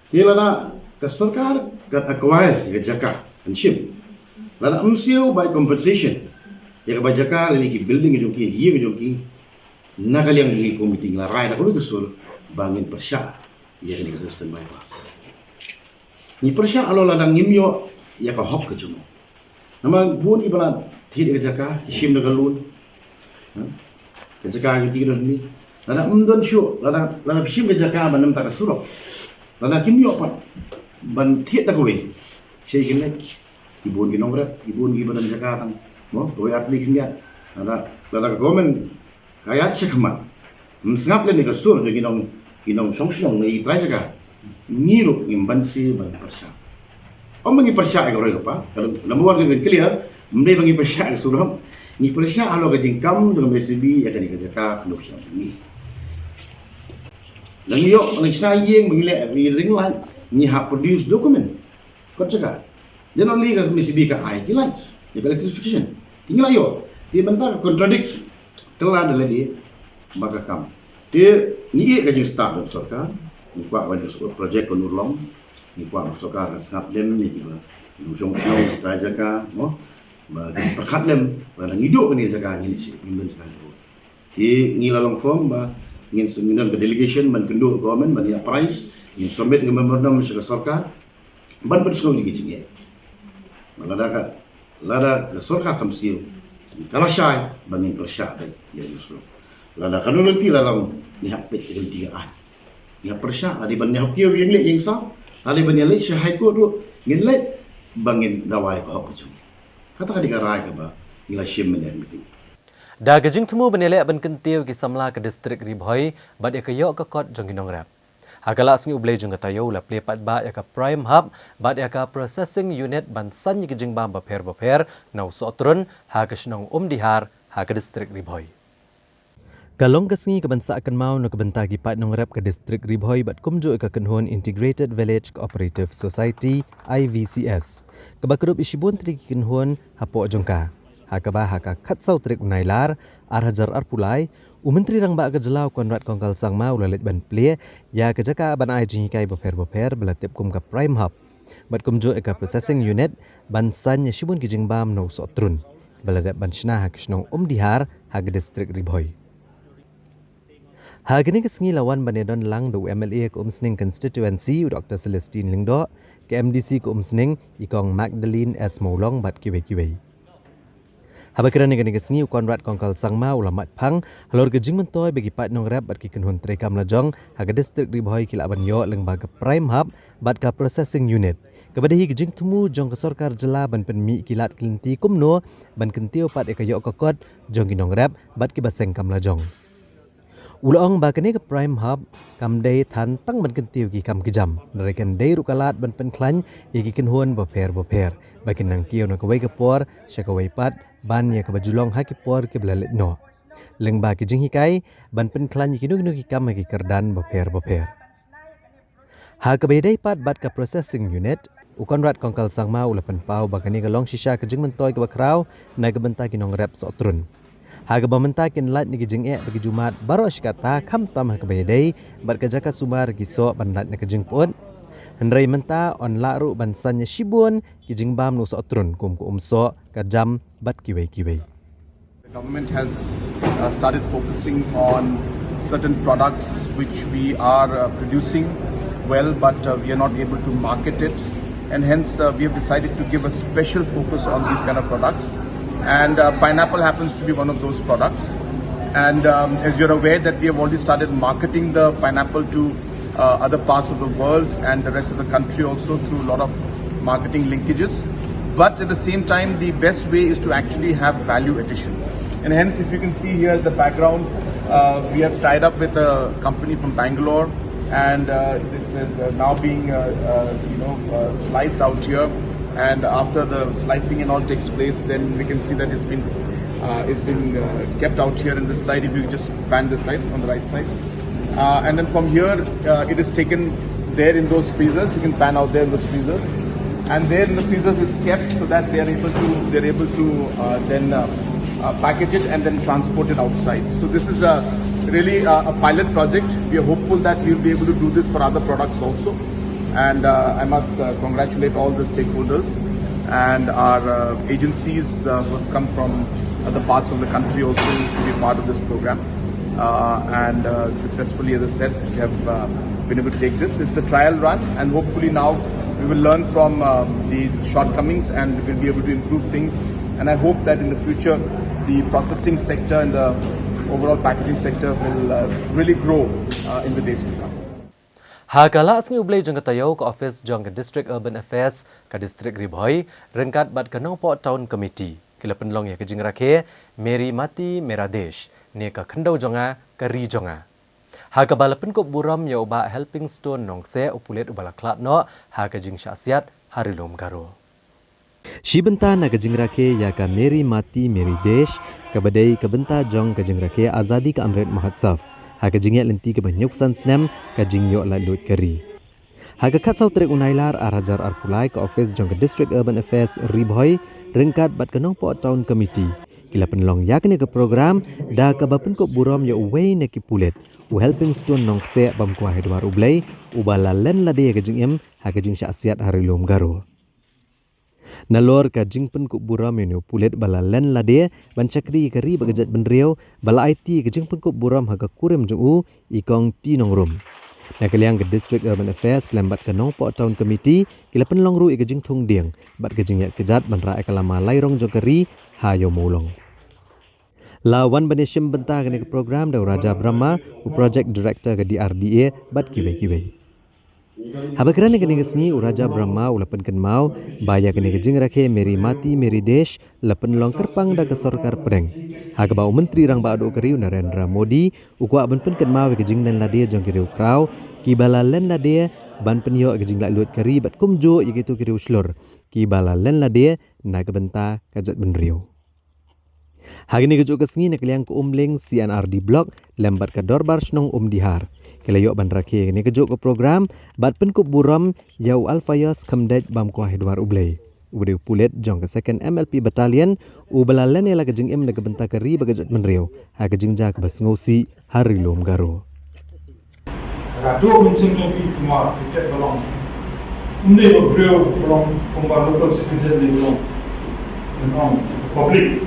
Te lada ka sorkar kan acquire ïa ka jaka, kan shim, lada ym siew bai compensation ïa ka bai jaka lane ki building jong ki, ïing jong ki, na ka liang jong ngi kum ki, ngi la rai da kawei ka sur ba ngin pyrshah ïa kane ka Western Bypass. Ngi pyrshah halor lada ngim ïoh ïa ka hok ka jong ngi. Namar bun kiba la thied ïa ka jaka, ki shim da ka loan. Ha? Ka jaka jong ki don hangne. Lada ym don shuh, lada, lada phi shim ka jaka ban ym ta ka surok, lada kim ïoh pat ban thied da kawei, shei kin leit. Ki bun ki nongrep, ki bun kiba don jaka tang, mo, kawei ar tylli khyndiat. Lada, lada ka government ka ïaid shakhmat, ym sngap lem ïa ka sur jong ki nong, ki nongshong shnong ne ki trai jaka, ngi ruh ngim banse ban pyrshah. Ym ba ngi pyrshah ïa ka roi ka par, ka number one ka dei ban clear, ym dei ba ngi pyrshah ïa ka sur, ngi pyrshah halor ka jingkam jong ka M S B ïa kane ka jaka khyndew sha ngi. Lada ngi ïoh, lada ngi shna ïing, ba ngi leh, ba ngi ring light, ngi hap produce document. Kot jaka. Then only ka M S B ka ai ki light, ïa ka electrification. Te ngi la ïoh. Te mynta ka contradict. Te la da lade ba ka kam. Te ngi ïeh ka jingstad jong sorkar. Ngi kwah ba jong sorkar project kan urlong. Ngi kwah ba sorkar kan sngap lem ïa kiba nongshong shnong, trai jaka, mo. Ba kin pyrkhat lem ba lada ngi duh kane ka jaka, ngin ïeh sha, ngin don jaka jong ngi. Te ngi la long firm ba ngin, ngin don ka delegation ban kynduh government ban ïa apprise, ngin submit ka memorandum sha ka sorkar ban pynsngew ïa ki jingeh. Ba lada ka, lada ka sorkar kam siew, ka lashai ba ngin pyrshah beit ïa ka sur. Lada kano lynti la long, ngi hap peit ka lynti ka aiñ. Ngi hap pyrshah, lada ban ïa hok ïa ka ïing leh ïing saw, lada ban ïa leit sha High Court ruh ngin leit ba ngin dawa ïa ka hok ka jong ngi. Kata ka dei ka rai kaba ngi la shim mynne ha meeting. Da ka jingthmu ban ïaleh ban kyntiew ki samla ka distrik Ri Bhoi bad ïa ka ïoh ka kot jong ki nongrep. Ha ka la sngi U Blei jong ka taïew la plie paidbah ïa ka Prime Hub bad ïa ka Processing Unit ban saiñ ïa ki jingbam bapher bapher na u Sohtrun ha ka shnong Umdihar ha ka distrik Ri Bhoi. Ka long ka sngi kaban sah kynmaw na ka bynta ki paid nongrep ka distrik Ri Bhoi bad kumjuh ïa ka kynhun Integrated Village Cooperative Society, I V C S, kaba kdup ïa shibun tylli ki kynhun hapoh jong ka. Ha kaba ha ka khatsaw tarik u Nailar, ar hajar arphew lai, u Myntri Rangbah ka jylla u Conrad Kongkal Sangma u la leit ban plie ïa ka jaka ban ai jinghikai bapher bapher ba la tip kum ka Prime Hub bad kumjuh ïa ka Processing Unit ban saiñ ïa shibun ki jingbam na u Sohtrun. ba la dep ban shna ha ka shnong Umdihar ha ka district Ri Bhoi. Ha kane ka sngi la wan ban ïadon lang da u M L A ka Umsning constituency, u Doctor Celestine Lyngdoh, ka M D C ka Umsning, i Kong Magdalene S Mawlong bad kiwei kiwei. Haba kren ha kane ka sngi, u Conrad Kongkal Sangma u la mad phang halor ka jingmyntoi ba ki paid nongrep bad ki kynhun treikam lajong ha ka district Ri Bhoi ki lah ban ïoh lyngba ka Prime Hub bad ka Processing Unit, kaba dei hi ka jingthmu jong ka sorkar jylla ban pynmih ki lad ki lynti kumno ban kyntiew pat ïa ka ïoh ka kot jong ki nongrep bad kiba seng kam lajong. U la ong ba kane ka Prime Hub kam dei than tang ban kyntiew ki kam ki jam, hynrei kan dei ruh ka lad ban pynkhlaiñ ïa ki kynhun bapher bapher ba kin nang kiew na kawei ka por sha kawei pat, ban ïa kaba ju long ha ki por kiba la leit noh, lyngba ki jinghikai ban pynkhlaiñ ïa kino kino ki kam ha ki kyrdan bapher bapher. Ha kaba ïadei pat bad ka Processing Unit, u Conrad Kongkal Sangma u la pynpaw ba kane ka long shisha ka jingmyntoi kaba khraw na ka bynta ki nongrep sohtrun, ha kaba mynta kin lait na ki jingeh ba ki ju mad baroh shi katta, khamtam ha kaba ïadei bad ka jaka sumar ki soh ban lait na ka jingpyut. Hynrei mynta yn lah ruh ban saiñ ïa shibun ki jingbam na u sohtrun, kum ka umsoh, ka jam bad kiwei kiwei. The government has uh, started focusing on certain products which we are uh, producing well, but uh, we are not able to market it, and hence uh, we have decided to give a special focus on these kind of products. And uh, pineapple happens to be one of those products. And um, as you're aware that we have already started marketing the pineapple to uh, other parts of the world and the rest of the country also through a lot of marketing linkages. But at the same time, the best way is to actually have value addition. And hence, if you can see here in the background, uh, we have tied up with a company from Bangalore, and uh, this is uh, now being uh, uh, you know uh, sliced out here. And after the slicing and all takes place, then we can see that it's been uh, it's been uh, kept out here in this side. If you just pan this side, on the right side, uh, and then from here uh, it is taken there in those freezers. You can pan out there in those freezers, and there in the freezers it's kept so that they are able to they're able to uh, then uh, uh, package it and then transport it outside. So this is a really uh, a pilot project. We are hopeful that we'll be able to do this for other products also. And uh, I must uh, congratulate all the stakeholders and our uh, agencies uh, who have come from other parts of the country also to be part of this program. Uh, and uh, successfully, as I said, we have uh, been able to take this. It's a trial run, and hopefully now we will learn from um, the shortcomings and we'll be able to improve things. And I hope that in the future, the processing sector and the overall packaging sector will uh, really grow uh, in the days to come. Ha ka la sngi U Blei jong ka taïew, ka office jong ka District Urban Affairs ka District Ri Bhoi ryngkat bad ka Nongpoh Town Committee ki la pynlong ïa ka jingrakhe Meri Mati Mera Desh, ne ka khyndew jong nga ka ri jong nga, ha kaba la pynkup burom ïa u Bah Helping Stone Nongkseh, u pulit uba la khlad noh ha ka jingshah siat ha Ri Lum Garo. Shi bynta na ka jingrakhe ïa ka Meri Mati Meri Desh, kaba dei ka bynta jong ka jingrakhe Azadi Ka Amrit Mahotsav, ha ka jingïaid lynti kaba hynñiewphew san snem ka jingïoh laitluid ka ri. Ha ka khatsaw tarik u Nailar ar hajar arphew lai, ka office jong ka District Urban Affairs Ri Bhoi ryngkat bad ka Nongpoh Town Committee ki la pynlong ïa kane ka program da kaba pynkup burom ïa uwei na ki pulit, u Helping Stone Nongkseh, bam kwah ha duwar U Blei, uba la len lade ïa ka jingim ha ka jingshah siat ha Ri Lum Garo. Nalor ka jingpynkup burom ïa une u pulit ba la len lade ban shakri ïa ka ri bad ka jaitbynriew, ba la aiti ïa ka jingpynkup burom ha ka kurim jong u, i Kong T Nongrum. Na ka liang ka District Urban Affairs lem bad ka Nongpoh Town Committee ki la pynlong ruh ïa ka jingthung dieng bad ka jingïaid kjat ban rah ïa ka lama lai rong jong ka ri ha Ïew Mawlong. La wan ban ïashim bynta kane ka program da u Raja Brahma, u Project Director ka D R D A, bad kiwei kiwei. Haba kren ha kane ka sngi, u Raja Brahma u la pynkynmaw ba ïa kane ka jingrakhe Meri Mati Meri Desh la pynlong kyrpang da ka sorkar pdeng, ha kaba u Myntri Rangbah Duh ka ri u Narendra Modi u kwah ban pynkynmaw ïa ka jinglen lade jong ki riewkhraw kiba la len lade ban pynïoh ïa ka jinglaitluid ka ri bad kumjuh ïa kito ki riewshlur kiba la len lade na ka bynta ka jaitbynriew. Ha kane kajuh ka sngi, na ka liang ka Umling C and R D Block lem bad ka Dorbar Shnong Umdihar ki la ïoh ban rakhe ïa kane kajuh ka program bad pynkup burom ïa u Alphaeus Khymdeit, bam kwah ha duwar U Blei, uba dei u pulit jong ka Second M L P Battalion, uba la len ïa la ka jingim na ka bynta ka ri bad ka jaitbynriew ha ka jingjia kaba sngewsih ha Ri Lum Garo. Ka duk mynsiem jong phi, kumba phi tet ba long, ym dei ba briew ba long, kumba local citizen dei ba long, ban ong, public.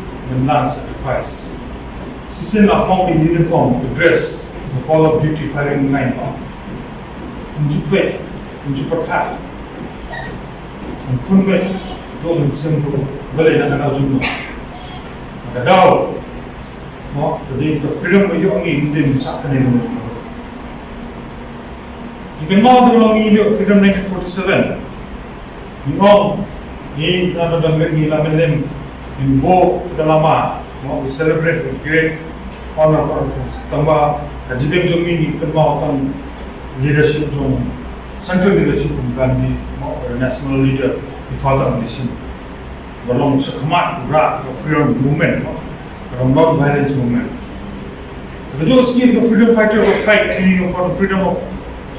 Land sacrifice. Shisien la phong in uniform, dress, the call of duty firing line. Njupe, njupe kha. Njupe, do njupe, bale na ka daw jumno. Na ka daw, mo, the freedom of your own, in the Saturday. You can now the freedom nineteen forty-seven. Ngi ong, ngi na da dang ngi la men lem, ngi bo te da lama, mo, we celebrate with great honor for our things. Tangba, ka jibem jong ngi ngi pynmao tang leadership jong, central leadership jong Gandhi, mo, national leader, the father of nation. Ba long shakhmat, rat, freedom movement, mo, ba long non-violence movement. Ka jong sngi ka freedom fighter ba fight, you know, for the freedom of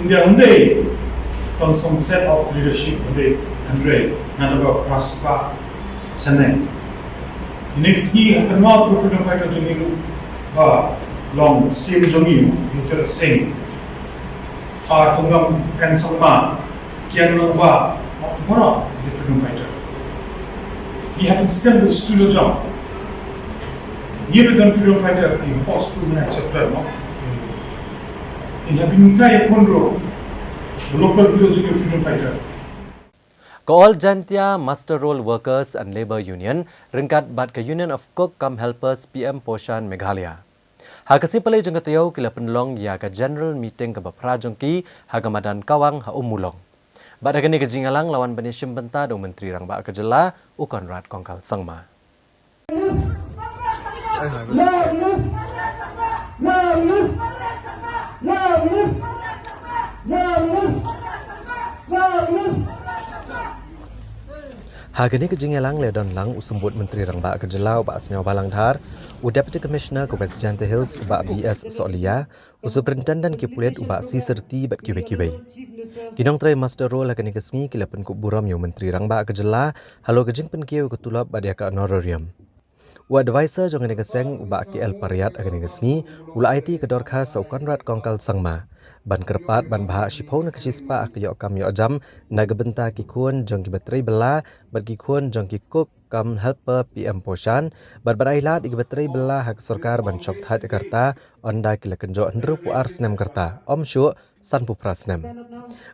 India, hynrei tang song set of leadership hynrei, hynrei na da ba praspa sanai. Ini sngi ha pynmao ka freedom fighter jong ngi ba long sim jong ngi, Mister Singh. Ah, Tongam N Sangma, Kian Nong Ba, baroh ki freedom fighter. Ngi hap ïa skem da student jong ngi, ba don freedom fighter, ngi hap skem na chapter, no? Ngi hap ïa kai pun ruh, local village ki freedom fighter. Ka All Jaintia Muster Roll Workers and Labour Union ryngkat bad ka Union of Cook cum Helpers P M Poshan Meghalaya, ha ka sngi Palei jong ka taïew, ki la pynlong ïa ka general meeting kaba phra jong ki ha ka madan Kawang ha Ummulong. Bad ha kane ka jingïalang la wan ban ïashim bynta da u Myntri Rangbah ka jylla, u Conrad Kongkal Sangma. Ha kane ka jingïalang la don lang u Symbud Myntri Rangbah ka jylla, u Bah Sniawbhalang Dhar, u Deputy Commissioner ka West Jaintia Hills, u Bah B S Sohliya, u Superintendent ki pulit, u Bah C Syrti, bad kiwei kiwei. Ki nongtrei muster roll ha kane ka sngi ki la pynkup burom ïa u Myntri Rangbah ka jylla halor ka jingpynkiew ïa ka tulop bad ïa ka honorarium. U advisor jong kane ka seng, u Bah K L Pariat, ha kane ka sngi u la aiti ïa ka dorkhas ha u Conrad Kongkal Sangma ban kyrpad ban bhah shiphew na ka shispah ha ka ïoh kam ïoh jam na ka bynta ki khun jong kiba trei bylla bad ki khun jong ki cook cum helper P M Poshan, bad ban ai lad ïa kiba trei bylla ha ka sorkar ban shong thait ïa ka rta, ynda ki la kynjoh hynriewphew ar snem ka rta, ym shuh sanphew phra snem.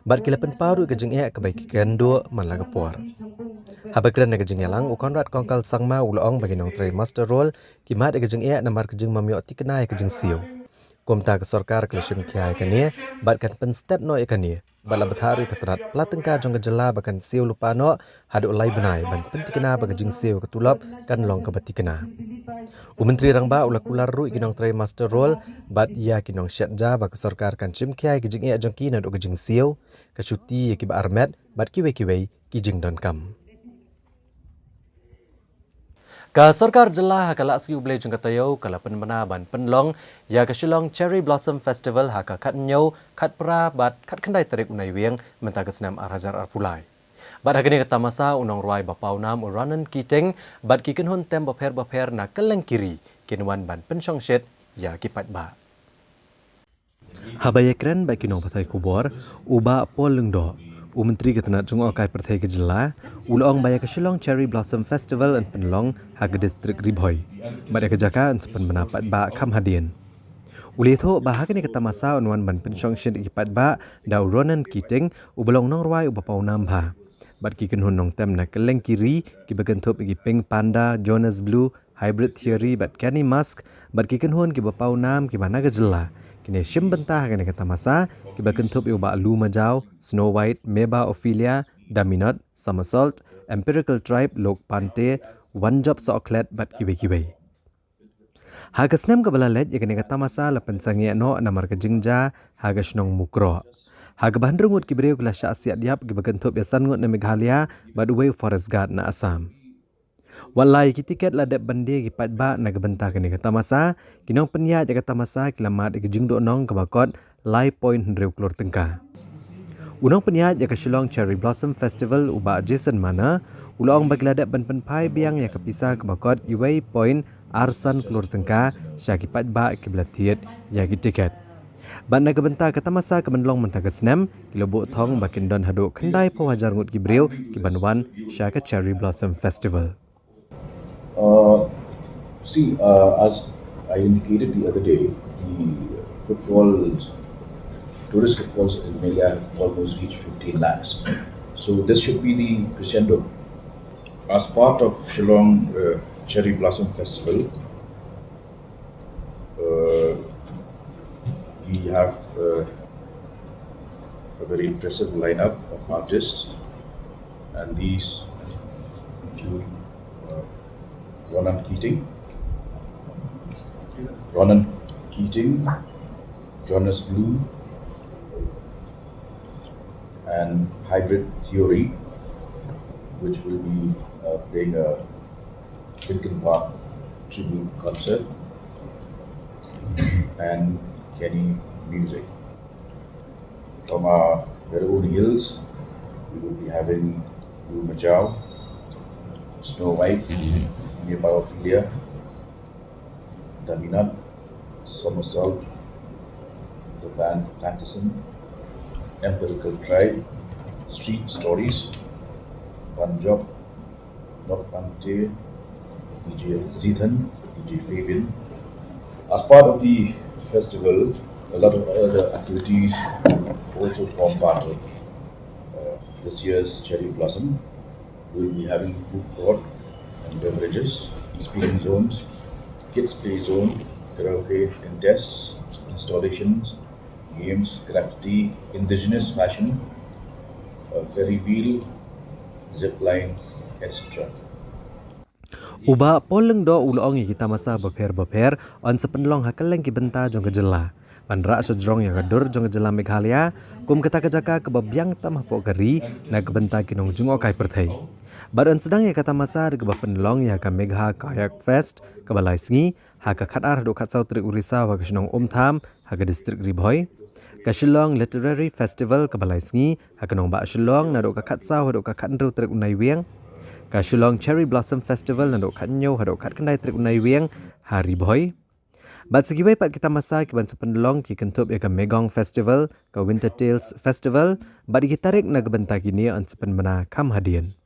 Bad ki la pynpaw ruh ïa ka jingeh kaba ki kynduh man la ka por. Haba kren ha ka jingïalang, u Conrad Kongkal Sangma u la ong ba ki nongtrei muster roll ki mad ïa ka jingeh namar ka jingmam ïoh tikna ïa ka jingsiew. Kumta ka sorkar ka la shim khia ïa kane bad kan pynstet noh ïa kane, bad la bthah ruh ïa ka tnat pla tyngka jong ka jylla ba kan siew lypa noh haduh lai bnai ban pyntikna ba ka jingsiew ïa ka tulop kan long kaba tikna. U Myntri Rangbah u la kular ruh ïa ki nongtrei muster roll bad ïa ki nongshet ja ba ka sorkar kan shim khia ïa ka jingeh jong ki naduh ka jingsiew, ka shuti ïa kiba armet bad kiwei kiwei ki jingdonkam. Ka sorkar jylla ha ka Lahsngi U Blei jong ka taïew ka la pynbna ban pynlong ïa ka Shillong Cherry Blossom Festival ha ka khathynñiew, khatphra bad khatkhyndai tarik u Naiwieng mynta ka snem ar hajar arphew lai. Bad ha kane ka tamasa u nongrwai ba pawnam u Ronan Keating bad ki kynhun tem bapher bapher na kylleng ki ri kin wan ban pynshongshit ïa ki paidbah. Haba ïakren bad ki nongpathai khubor, u Bah Paul Lyngdoh, u Myntri ka tnat jngohkai pyrthei ka jylla, u la ong ba ïa ka Shillong Cherry Blossom Festival yn pynlong ha ka distrik Ri Bhoi, bad ïa ka jaka yn sa pynbna paidbah kham hadien. U la ïathuh ba ha kane ka tamasa yn wan ban pynshongshit ïa ki paidbah da u Ronan Keating, uba long nongrwai uba pawnam bha, bad ki kynhun nongtem na kylleng ki ri, kiba kynthup ïa ki Pink Panda, Jonas Blue, Hybrid Theory bad Kenny Musk, bad ki kynhun kiba pawnam kiba na ka jylla kin ïashim bynta ha kane ka tamasa, kiba kynthup ïa u Bah Lu Majaw, Snow White, Meba Ophelia, Daminot, Somersault, Empirical Tribe, Lok Pante, Wanjop Sohkhlet bad kiwei kiwei. Ha ka snem kaba la leit, ïa kane ka tamasa la pynsangeh noh namar ka jingjia ha ka shnong Mukroh, ha kaba hynriew ngut ki briew ki la shah siat ïap, kiba kynthup ïa san ngut na Meghalaya bad uwei u forest guard na Assam. Wat la ïa ki tiket la dep ban die ïa ki paidbah na ka bynta kane ka tamasa, ki nongpynïaid ïa ka tamasa ki la mad ïa ka jingduhnong kaba kot lai point hynriew klur tyngka. U nongpynïaid ïa ka Shillong Cherry Blossom Festival, u Bah Jason Manna, u la ong ba ki la dep ban pynphai biang ïa ka pisa kaba kot uwei point ar san klur tyngka sha ki paidbah kiba la thied ïa ki tiket. Bad na ka bynta ka tamasa ka ban long mynta ka snem, ki la buh thong ba kin don haduh khyndaiphew hajar ngut ki briew ki ban wan sha ka Cherry Blossom Festival. Uh, See, uh, as I indicated the other day, the footfalls, tourist footfalls in Meghalaya have almost reached fifteen lakhs. So this should be the crescendo. As part of Shillong uh, Cherry Blossom Festival, uh, we have uh, a very impressive lineup of artists, and these include uh, Ronan Keating, Ronan Keating, Jonas Blue, and Hybrid Theory, which will be uh, playing a Linkin Park tribute concert, and Kenny Music. From our very own hills, we will be having Blue Majao, Snow White, Neophilia, Daminat, Somersault, the band Fantasm, Empirical Tribe, Street Stories, Banjok, Nok Pante, D J Zithan, D J Fabian. As part of the festival, a lot of other activities also form part of uh, this year's Cherry Blossom. We'll be having food court and beverages, experience zones, kids play zone, karaoke contests, installations, games, graffiti, indigenous fashion, uh, Ferris wheel, zip line, et cetera. U Bah Paul Lyngdoh u la ong ïa ki tamasa bapher bapher yn sa pynlong ha kylleng ki bynta jong ka jylla ban rah shajrong ïa ka dur jong ka jylla Meghalaya kum kata ka jaka kaba biang tam hapoh ka ri na ka bynta ki nongjngohkai pyrthei. Bad yn sdang ïa ka tamasa da kaba pynlong ïa ka Megha Kayak Fest kaba lai sngi ha ka khatar haduh khatsaw tarik u Risaw ha ka shnong Umtham ha ka distrik Ri Bhoi, ka Shillong Literary Festival kaba lai sngi ha ka nongbah Shillong naduh ka khatsaw haduh ka khathynriew tarik u Naiwieng, ka Shillong Cherry Blossom Festival naduh khathynñiew haduh khatkhyndai tarik u Naiwieng ha Ri Bhoi. Bad sa kiwei pat ki tamasa kiban sa pynlong ki kynthup ïa ka Megong Festival, ka Winter Tales Festival bad ïa ki tarik na ka bynta kine yn sa pynbna kham hadien.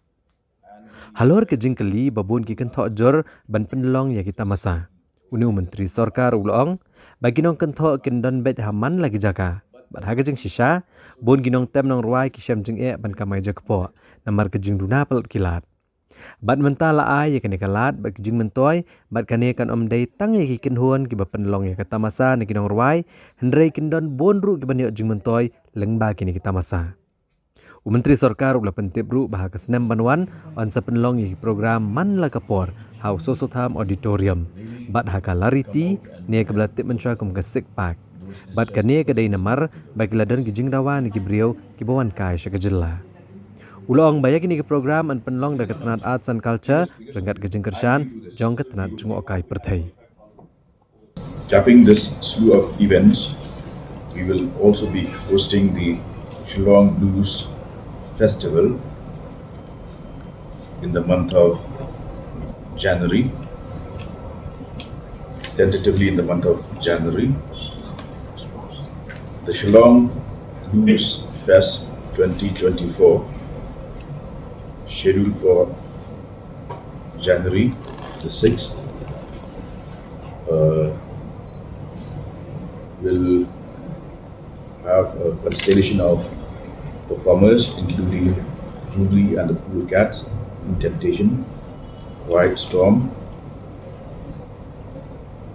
Halor ka jingkylli ba bun ki kynthoh jur ban pynlong ïa ki tamasa, une u Myntri Sorkar u la ong ba ki nongkynthoh kin don beit ha man la ki jaka bad ha ka jingshisha bun ki nongtem nongrwai ki shem jingeh ban kamai jakpoh namar ka jingduna palat ki lad. Bad mynta la ai ïa kane ka lad bad ki jingmyntoi bad kane kan ym dei tang ïa ki kynhun kiba pynlong ïa ka tamasa na ki nongrwai, hynrei kin don bun ruh kiban ïoh jingmyntoi lyngba kine ki tamasa. U Myntri Sorkar u la pyntip ruh ba ha ka snem ban wan yn sa pynlong ïa ki program man la ka por ha u Soso Tham Auditorium bad ha ka Lariti, ne kaba la tip mynshuwa kum ka Sik Park. Bad kane ka dei namar ba ki la don ki jingdawa na ki briew kiba wan kai sha ka jylla. U la ong ba ïa kine ki program yn pynlong da ka tnat Arts and Culture ryngkat ka jingkyrshan jong ka tnat jngohkai pyrthei. Capping this slew of events, we will also be hosting the Shillong Blues Festival in the month of January, tentatively in the month of January. The Shillong Blues Fest twenty twenty-four, scheduled for January the sixth, uh, will have a constellation of performers, including Judy and the Cool Cats, Temptation, Quiet Storm,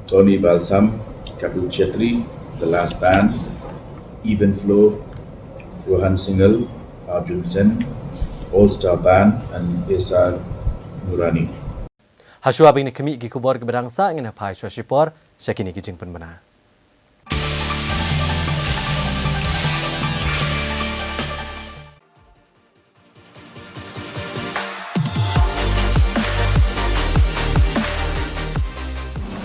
Tony Balsam, Kapil Chetri, The Last Band, Even Flow, Rohan Singhal, Arjun Sen, All Star Band, and Esar Nurani. Hashuwa ba ngin khmih ki khubor kiba dang sah, ngin phai shuwa shipor sha kine ki jingpynbna.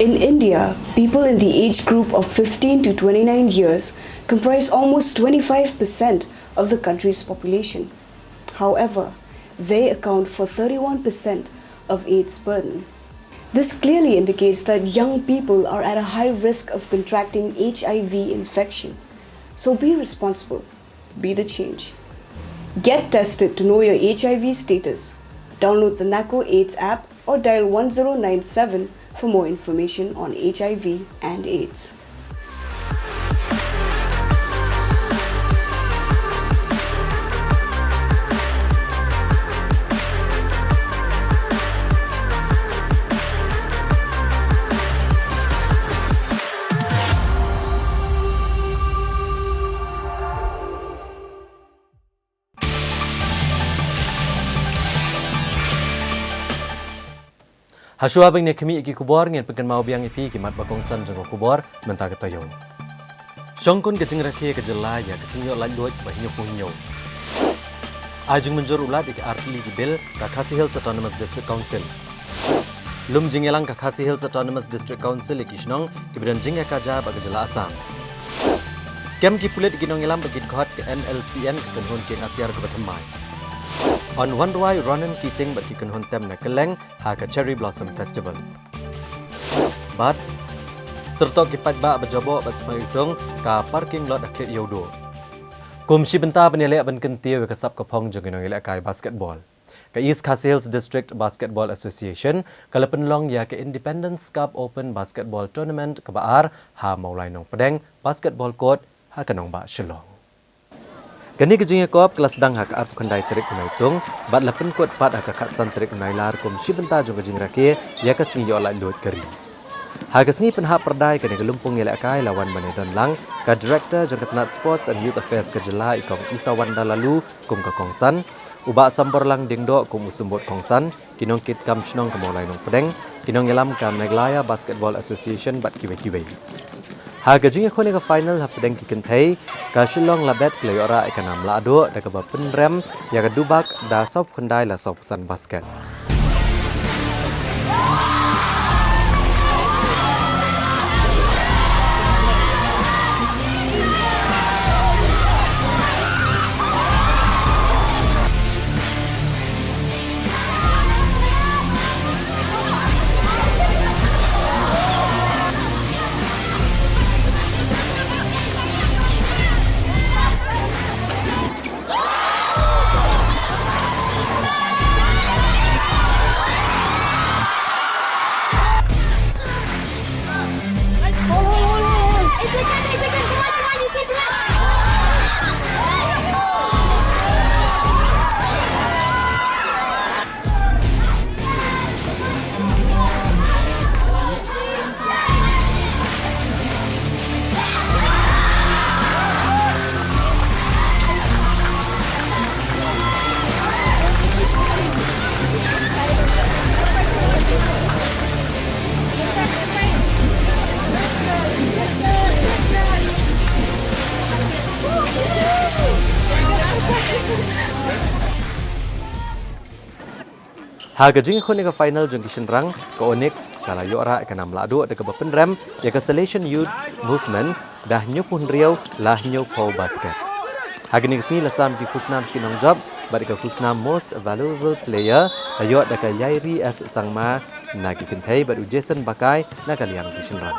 In India, people in the age group of fifteen to twenty-nine years comprise almost twenty-five percent of the country's population. However, they account for thirty-one percent of AIDS burden. This clearly indicates that young people are at a high risk of contracting H I V infection. So be responsible. Be the change. Get tested to know your H I V status. Download the NACO AIDS app or dial one zero nine seven for more information on H I V and AIDS. Hashwa ban ïa khmih ïa ki khubor, ngin pynkynmaw biang ïa phi ki mat ba kongsan jong ka khubor mynta ka taïew. Shongkun ka jingrakhe ka jylla ïa ka sngi ïoh laitluid kaba hynñiewphew hynñiew. Ai jingmynjur u Lat ïa ki artylli ki bill ka Khasi Hills Autonomous District Council. Lum jingïalang ka Khasi Hills Autonomous District Council ïa ki shnong kiba don jingïakajia bad ka jylla Assam. Kem ki pulit ki nongïalam bad ki dkhot ka N L C N ka kynhun kieng atiar kaba thymmai. Yn wanrwai Ronan Keating bad ki kynhun tem na kylleng ha ka Cherry Blossom Festival. Bad syrtok ki paidbah ba jaboh bad sma iwtung ka parking lot ha Khlieh Ïewduh. Kum shi bynta ban ïaleh ban kyntiew ïa ka sap ka phong jong ki nongïalehkai basketball, ka East Khasi Hills District Basketball Association ka la pynlong ïa ka Independence Cup Open Basketball Tournament kaba ar ha Mawlai Nongpdeng Basketball Court ha ka nongbah Shillong. Kane ka jingïakop ka la sdang ha ka arphew khyndai tarik u Naitung bad la pynkut pat ha ka khatsan tarik u Nailar kum shi bynta jong ka jingrakhe ïa ka sngi ïoh laitluid ka ri. Ha ka sngi pynhap pyrdai kane ka lympung ïalehkai la wan ban ïadon lang ka Director jong ka tnat Sports and Youth Affairs ka jylla i Kong Isawanda Laloo kum ka kongsan, u Bah Samborlang Diengdoh kum u symbud kongsan, ki nongkitkam shnong ka Mawlai Nongpdeng, ki nongïalam ka Meghalaya Basketball Association bad kiwei kiwei. Ha ka jingïakhun ïa ka final hapdeng ki kynthei, ka Shillong Labette ka la ïoh rah ïa ka nam lahduh da kaba pynrem ïa ka Dubak da sawphew khyndai la sawphew san basket. Ha ka jingïakhun ïa ka final jong ki shynrang, ka Onyx ka la ïoh rah ïa ka nam lahduh da kaba pynrem ïa ka Salesian Youth Movement da hynñiewphew hynriew la hynñiewphew basket. Ha kane ka sngi la sam ki khusnam sha ki nongjop bad ïa ka khusnam Most Valuable Player la ïoh da ka Yairi S Sangma na ki kynthei bad u Jason Bakai na ka liang ki shynrang.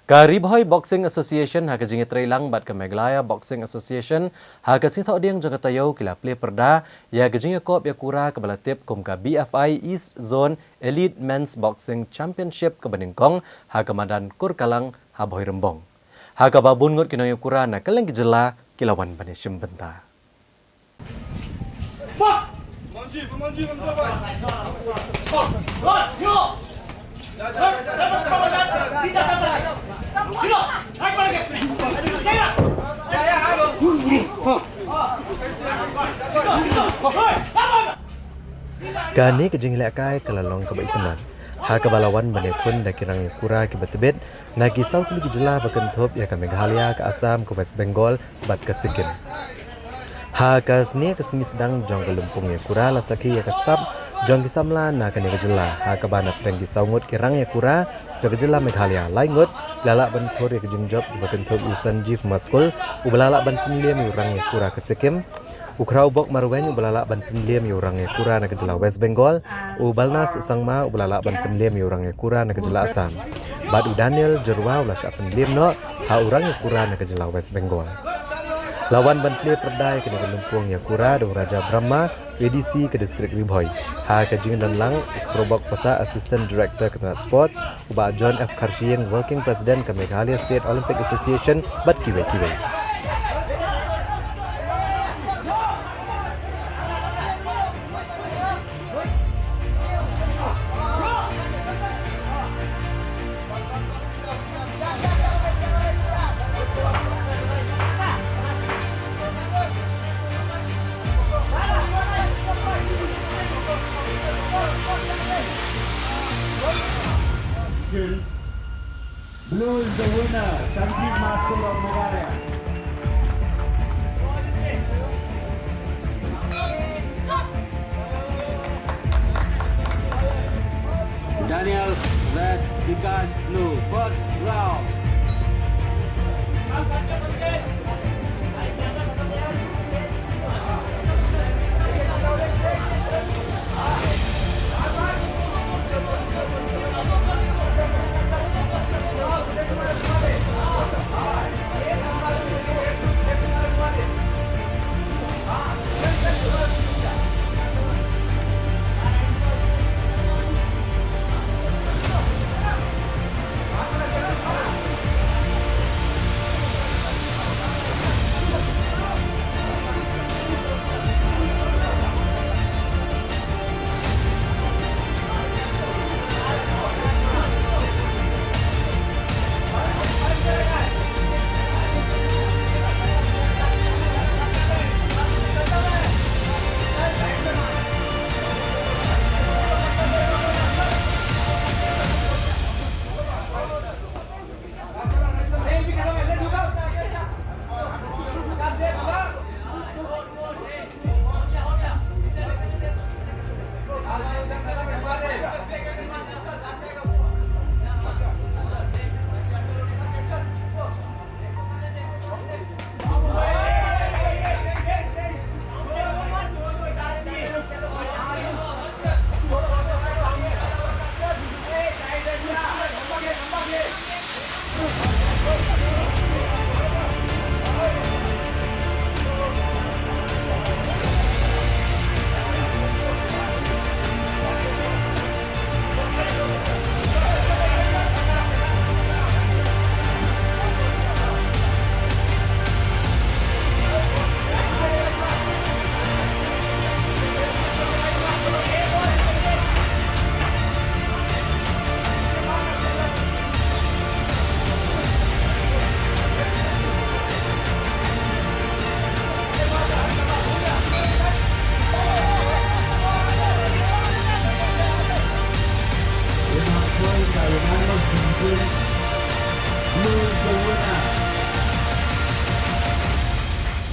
Ka Ri Bhoi Boxing Association ha ka jingïatreilang bad ka Meghalaya Boxing Association ha ka sngi Thohdieng jong ka taïew ki la plie pyrda ïa ka jingïakop ïakura kaba la tip kum ka B F I East Zone Elite Men's Boxing Championship kaba nyngkong ha ka madan Kurkalang ha Bhoirymbong. Ha kaba bun ngut ki nongïakura na kylleng ki jylla ki la wan ban ïashim bynta. Kane ka jingïalehkai ka la long kaba itynnad ha kaba la wan ban ïakhun da ki rangïakura kiba tbit na ki saw tylli ki jylla ba kynthup ïa ka Meghalaya, ka Assam, ka West Bengal bad ka Sikkim. Ha ka sne ka sngi sdang jong ka lympung ïakura la sakhi ïa ka sap jong ki samla na kane ka jylla ha kaba na pdeng ki saw ngut ki rangïakura jong ka jylla Meghalaya, lai ngut la lah ban khur ïa ka jingjop ba kynthup ïa u Sanjeev Maskul uba la lah ban pynliem ïa u rangïakura ka Sikkim. U Khraw Bok Marweiñ uba la lah ban pynliem ïa u rangïakura na ka jylla West Bengal, u Balnas Sangma uba la lah ban pynliem ïa u rangïakura na ka jylla Assam. Bad u Daniel Jyrwa u la shah pynliem noh ha u rangïakura na ka jylla West Bengal. La wan ban plie pyrda ïa kane ka lympung ïakura da u Raja Brahma, A D C ka distrik Ri Bhoi. Ha ka jingdon lang u Khraw Bok Passah, Assistant Director ka tnat Sports, u Bah John F Kharshiing, Working President ka Meghalaya State Olympic Association bad kiwei kiwei. Blue is the winner, Sanjeev Maskul of Meghalaya. Daniel, red, Bikash, blue, first round.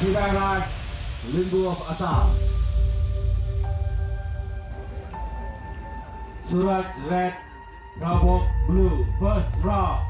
Suraj Lingu of Assam. Suraj red, Khraw Bok blue, first round.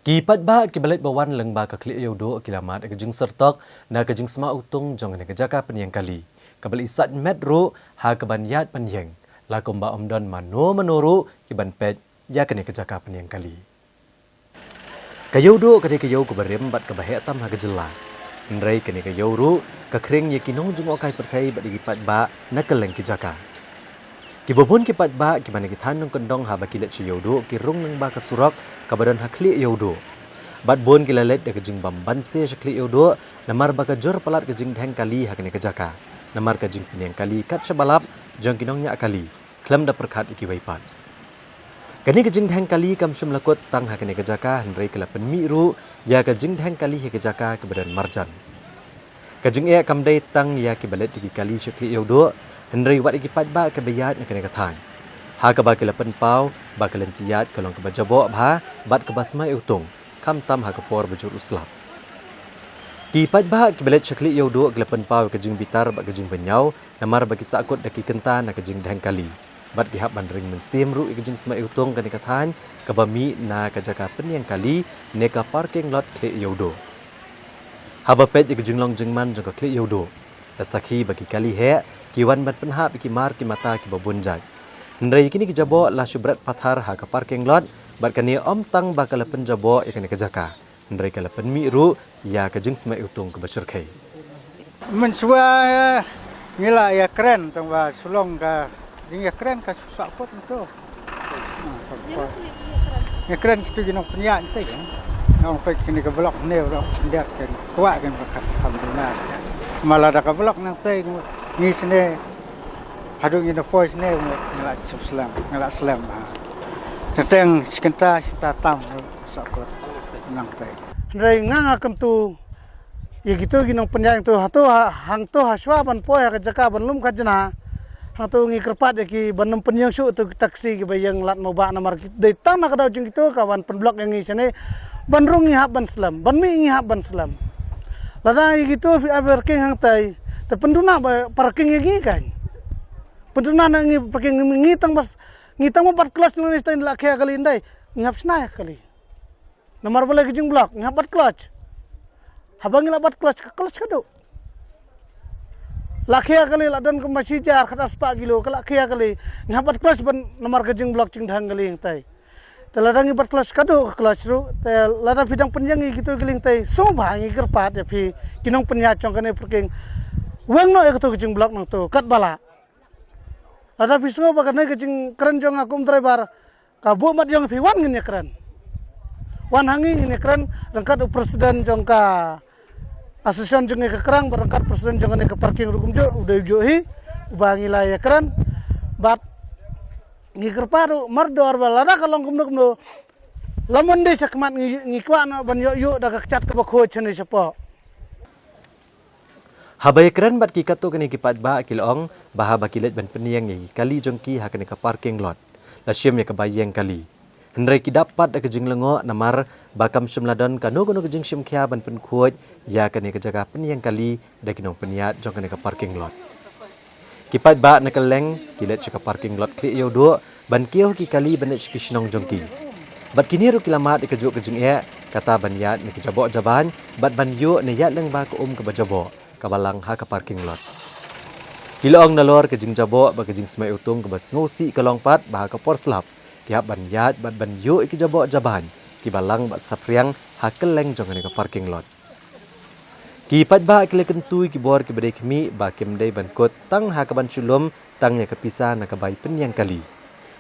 Ki paidbah kiba leit ba wan lyngba ka Khlieh Ïewduh ki la mad ïa ka jingsyrtok na ka jingsma utung jong kane ka jaka pynïeng kali, kaba la i sait met ruh ha kaban ïaid ban ïeng, la kumba ym don mano mano ruh kiban peit ïa kane ka jaka pynïeng kali. Ka Ïewduh ka dei ka ïew kaba rim bad kaba heh tam ha ka jylla. Hynrei kane ka ïew ruh ka khring ïa ki nongjngohkai pyrthei bad ïa ki paidbah na kylleng ki jaka. Kiba bun ki paidbah kiba na ki thaiñ nongkyndong haba ki leit sha Ïewduh ki rung lyngba ka surok kaba don ha Khlieh Ïewduh. Bad bun ki la leit da ka jingbym banse sha Khlieh Ïewduh namar ba ka jur palat ka jingdheng kali ha kane ka jaka, namar ka jingpynïeng kali kat shaba lap jong ki nongñiah kali khlem da pyrkhat ïa kiwei pat. Kane ka jingdheng kali kam shym la kut tang ha kane ka jaka, hynrei ka la pynmih ruh ïa ka jingdheng kali ha ka jaka kaba don marjan. Ka jingeh kam dei tang ïa kiba leit da ki kali sha Khlieh Ïewduh, hynrei wat ïa ki paidbah kiba ïaid na kane ka thaiñ, ha kaba ki la pynpaw ba ka lynti ïaid ka long kaba jaboh bha bad kaba sma ïa utung, khamtam ha ka por ba jur u slap. Ki paidbah kiba leit sha Khlieh Ïewduh ki la pynpaw ïa ka jingbitar bad ka jingpynïaw namar ba ki sahkut da ki kynta na ka jingdheng kali, bad ki hap ban ring mynsiem ruh ïa ka jingsma ïa utung kane ka thaiñ kaba mih na ka jaka pynïeng kali ne ka parking lot Khlieh Ïewduh. Haba peit ïa ka jinglong jingman jong ka Khlieh Ïewduh, la sakhi ba ki kali heh ki wan ban pynhap ïa ki mar ki mata kiba bun jait. Hynrei ïa kine ki jaboh la shu bret pathar ha ka parking lot, bad kane ym tang ba ka la pynjaboh ïa kane ka jaka, hynrei ka la pynmih ruh ïa ka jingsma ïa utung kaba shyrkhei. Mynshuwa ngi la ïakren tang ba shu long ka jingïakren ka shu sahkut nangto. Ïakren kitu ki nongpynïaid nangto. Nong peit kine ka block ne block khyndiat kan kwah kan ba kat kham duna. Ma lada ka block nangto ngi sne haduh ngi na poi sne ngi la shu slem, ngi la slem ha. Teng teng shi kynta shi kynta tam sahkut nangto. Hynrei nga nga kyntu ïa kito ki nongpynïaid hangto, hato ha, hangto hashwa ban poi ha ka jaka ban lum khajna, hangto ngi kyrpad ïa ki ban ym pynïeng shuh to ki taxi kiba ïeng lad Mawbah namar ki dei tang na ka daw jong kito ka wan pynblock ïa ngi shane. Ban rung ngi hap ban slem, ban mih ngi hap ban slem. Lada ïa kito phi ai parking hangtai, te pynduna ba parking ïa ngi kan. Pynduna na ngi parking, ngi tang bas, ngi tang ba bat clutch ngi stai la khia kali ndai, ngi hap shna ïa kali. Namar balei ka jingblock, ngi hap bat clutch. Haba ngi la bat clutch, ka clutch ka duh. La khia kali, la don ka mashi jar khatar spah kilo, ka la khia kali, ngi hap bat clutch ban namar ka jingblock jingdheng kali hangtai. Te lada ngi bat clutch ka duh ka clutch ruh, te lada phi dang pynïeng ïa kito kali hangtai, sngewbha ngi kyrpad ïa phi ki nongpynïaid jong kane parking. Weng noh ïa kato ka jingblock nangto, katba lah. Lada phi sngew ba kane ka jingkren jong nga kum driver ka buh mat ïong phi wan ngin ïakren. Wan ha ngi ngin ïakren ryngkat u president jong ka association jong ngi ka Krang bad ryngkat president jong kane ka parking ruh kumjuh u dei u juh hi uba ngi la ïakren. Bad ngi kyrpad ruh mardor ba lada ka long kumno kumno, la mon dei shakhmat ngi, ngi kwah noh ban ïoh ïoh da ka kjat kaba khuid shane shapoh. Haba ïakren bad ki katto katne ki paidbah ki la ong ba haba ki leit ban pynïeng ïa ki kali jong ki ha kane ka parking lot, la shim ïa kaba ïeng kali. Hynrei ki dap pat da ka jinglyngngoh namar ba kam shym la don kano kano ka jingshim khia ban pynkhuid ïa kane ka jaka pynïeng kali da ki nongpynïaid jong kane ka parking lot. Ki paidbah na kylleng ki leit sha ka parking lot Khlieh Ïewduh ban kiew ki kali ban leit sha ki shnong jong ki. Bad kine ruh ki la mad ïa kajuh ka jingeh, kata ban ïaid na ki jaboh jaban bad ban ïuh ne ïaid lyngba ka um kaba jaboh kaba lang ha ka parking lot. Ki la ong nalor ka jingjaboh bad ka jingsma ïa utung kaba sngewsih ka long pat ba ha ka por slap ki hap ban ïaid bad ban ïuh ïa ki jaboh jaban kiba lang bad saphriang ha kylleng jong kane ka parking lot. Ki paidbah ki la kyntu ïa ki bor kiba dei khmih ba kim dei ban kut tang ha kaban shu lum tang ïa ka pisa na ka bai pynïeng kali.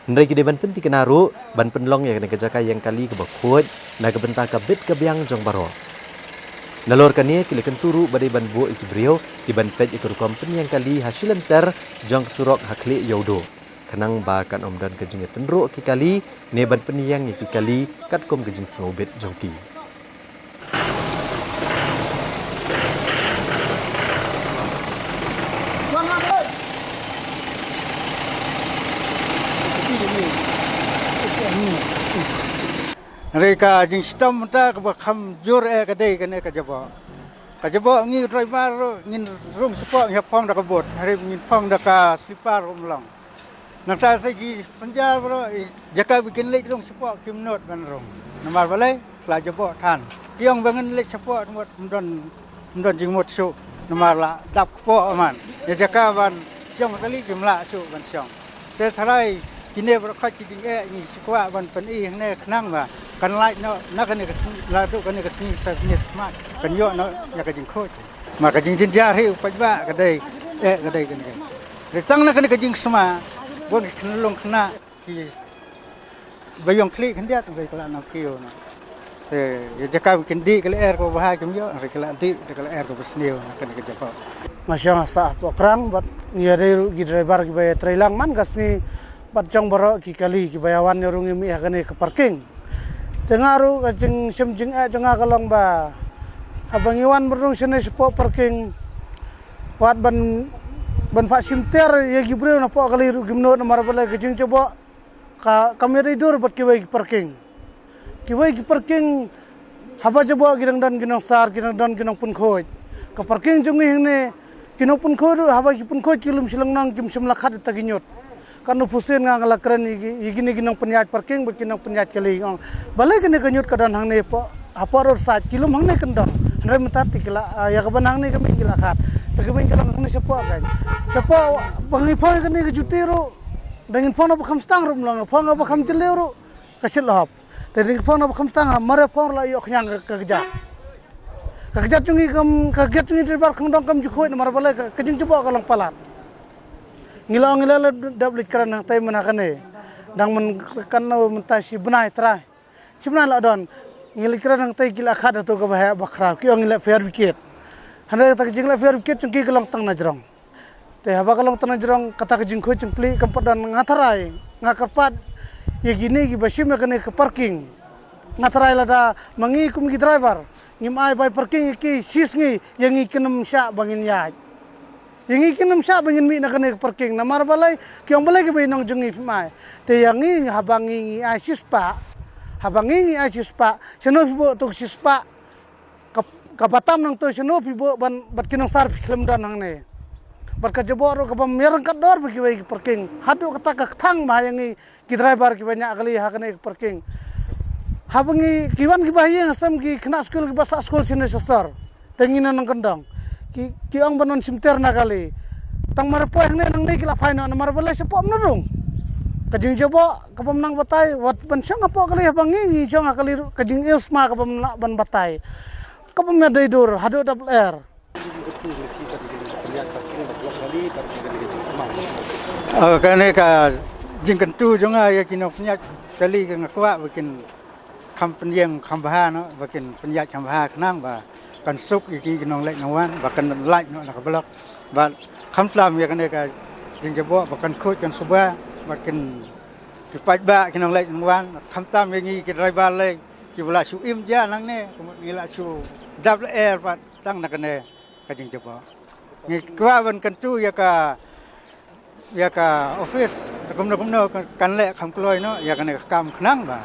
Hynrei ki dei ban pynthikna ruh ban pynlong ïa kane ka jaka ïeng kali kaba khuid na ka bynta ka bit ka biang jong baroh. Nalor kane ki la kyntu ruh ba dei ban buh ïa ki briew kiban peit ïa ka rukom pynïeng kali ha shilynter jong ka surok ha Khlieh Ïewduh, khnang ba kan ym don ka jingïatynruh ki kali ne ban pynïeng ïa ki kali katkum ka jingsngewbit jong ki. Hynrei ka jingshitom mynta kaba kham jur eh ka dei kane ka jaboh. Ka jaboh ngi driver ruh ngin rung shapoh ngi hap phong da ka boot. Hynrei ngin phong da ka slipper ruh ym long. Nangta sa ki passenger baroh, eh, jaka ba kin leit rung shapoh kim nud ban rung. Namar balei? La jaboh than. Ki ong ba ngin leit shapoh, ym don, ym don jingmut shuh. Namar la dap kpoh man. Ïa jaka ban shong kali kim lah shuh ban shong. Te tharai kine baroh khoit ki jingeh ngi shu kwah ban pyni hangne khnang ba kan lait noh na kane ka sngi, la duh kane ka sngi sa kine smat kan ïoh noh ïa ka jingkhuid. Ma ka jingjynjar hi u paidbah ka dei eh ka dei kane ka. Dei tang na kane ka jingsma bun ki khynnah ki ba ïong khlieh khyndiat ba ki la nang kiew noh. Te ïa jaka ba kin dih ka lyer kaba bha kim ïoh, hynrei ki la dih da ka lyer kaba sniew na kane ka jaka. Nga shong ha sah Pokrang bad ngi ïadei ruh ki driver kiba ïatreilang man ka sngi bad jong baroh ki kali kiba ïawan ïa rung ïa mih ha kane ka parking. Te nga ruh ka jingshem jingeh jong nga ka long ba haba ngi wan bynrung shane shapoh parking wat ban ban phah shim ter ïa ki briew napoh kali ruh kim nud namar balei ka jingjaboh ka kam ïadei dur bad kiwei ki parking. Kiwei ki parking haba jaboh ki dang don ki nongsar, ki dang don ki nongpynkhuid. Ka parking jong ngi hangne ki nongpynkhuid ruh haba ki pynkhuid ki lum shi lynnong kim shym la khat ïa ta ki ñiut. Katno pyrshah nga nga la kren ïa ki, ïa kine ki nongpynïaid parking bad ki nongpynïaid kali nga ong balei kane ka ñiut ka don hangne hapoh, hapoh roadside ki lum hangne kan don. Hynrei mynta te ki la, ah, ïa ka ban hangne ka mih ki la khat. Te ka mih ka long hangne shapoh kan. Shapoh ba ngi phong kane ka juti ruh. Dang ngi phong na ba kham stang ruh mlong, phong na ba kham jylliew ruh ka shit la hap. Te dang ngi phong na ba kham stang ha mar ïa phong ruh la ïoh khñiang ka, ka kjat. Ka kjat jong ngi kam, ka kjat jong ngi driver khongdong kam ju khuid namar balei ka, ka jingjaboh ka long palat. Ngi la ong ngi la la dep leit kren hangtai mynta kane. Dang man kan mynta shi bnai trai. Shi bnai la don. Ngi leit kren hangtai ki la khat hato kaba heh ba khraw. Ki ong ngi leh fire brigade. Hynrei kata ka jingleh fire brigade jong ki ka long tang na jrong. Te haba ka long tang na jrong kata ka jingkhuid jingplie kam pat don nga tharai. Nga kyrpad ïa kine kiba shim ïa kane ka parking. Nga tharai lada ma ngi kum ki driver ngim ai bai parking ïa ki shisngi ïa ngi kin ym shah ba ngin ïaid. Ïa ngi kin ym shah ba ngin mih na kane ka parking namar balei ki ong balei kiba ïanong jong ngi phim ai. Te ïa ngi haba ngi ngi ai shispah. Haba ngi ngi ai shispah. Shano phi buh tu shispah. Ka, kaba tam nangto shano phi buh ban bad ki nongsar phi khlem don hangne. Bad ka jaboh ruh kaba ym ïaryngkat dor bad kiwei ki parking. Haduh kata ka kthang ba ïa ngi ki driver kiba ñiah kali ha kane ka parking. Haba ngi ki wan kiba ha ïing ha sem ki khynnah skul kiba sah skul shane sha sor. Te ngi na nongkyndong. Ki, ki ong ban wan shim ter na kali. Tang mar poi hangne nangne ki la phai noh namar balei shapoh mnurung. Ka jingjaboh kaba ym nang batai wat ban shong hapoh kali haba ngi ngi shong ha kali ruh ka jingiwsma kaba ym lah ban batai. Kaba ym ïadei dur haduh dap lyer. Oh, kane ka jingkyntu jong nga ïa ki nongpynïaid kali ka nga kwah ba kin kham pynïeng kham bha noh ba kin pynïaid kham bha khnang ba kan suk ïa ki nongleit nongwan ba kan lait noh na ka block. Ba kham tlam ïa kane ka jingjaboh ba kan khuid kan suba ba kin ki paidbah ki nongleit nongwan kham tam ïa ngi ki driver lei kiba la shu im ja nangne kumno ngi la shu dap lyer pat tang na kane ka jingjaboh. Ngi kwah ban kyntu ïa ka ïa ka office kumno kumno kan leh kham kloi noh ïa kane ka kam khnang ba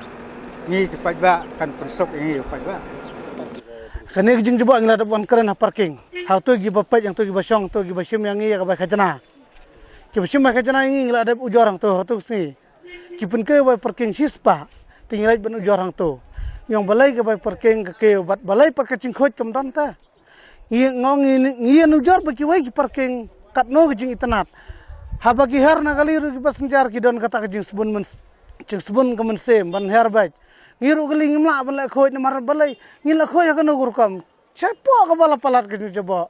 ngi ki paidbah kan pynsuk ïa ngi ki paidbah. Kane ka jingjaboh ngi la dep wan kren ha parking. Hato kiba peit, hato kiba shong, hato kiba shim ïa ngi ïa ka bai khajna. Kiba shim bai khajna ïa ngi ngi la dep ujor hangto hato sngi. Ki pynkiew bai parking shispah. Te ngi leit ban ujor hangto. Ngi ong balei ka bai parking ka kiew bad balei pat ka jingkhuid kam don ta. Ngi ngong ngi, ngi ïanujor ba kiwei ki parking katno ka jingitynnat. Haba ki her na kali ruh ki passenger ki don kata ka jingsbun myn, jingsbun ka mynsiem ban her beit. Ngi ruh kali ngim lah ban leh khuid namar balei ngi leh khuid ha kano ka rukom. Shapoh kaba la palat ka jingjaboh.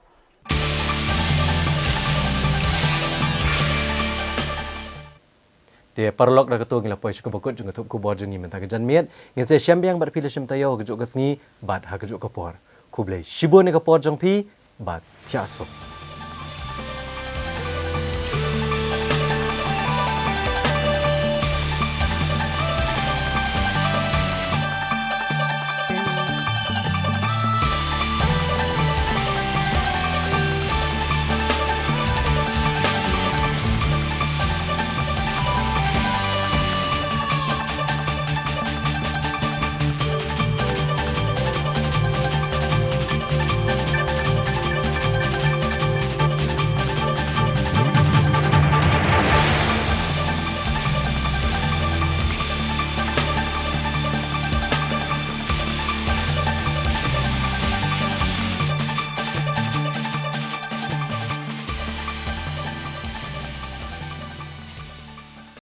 Te paralok, da kato ngi la poi sha kaba kut jong ka thup khubor jong ngi mynta ka janmiet. Ngin sa ïashem biang bad phi la shim taïew ha kajuh ka sngi bad ha kajuh ka por. Khublei shibun ïa ka por jong phi bad thiah suk.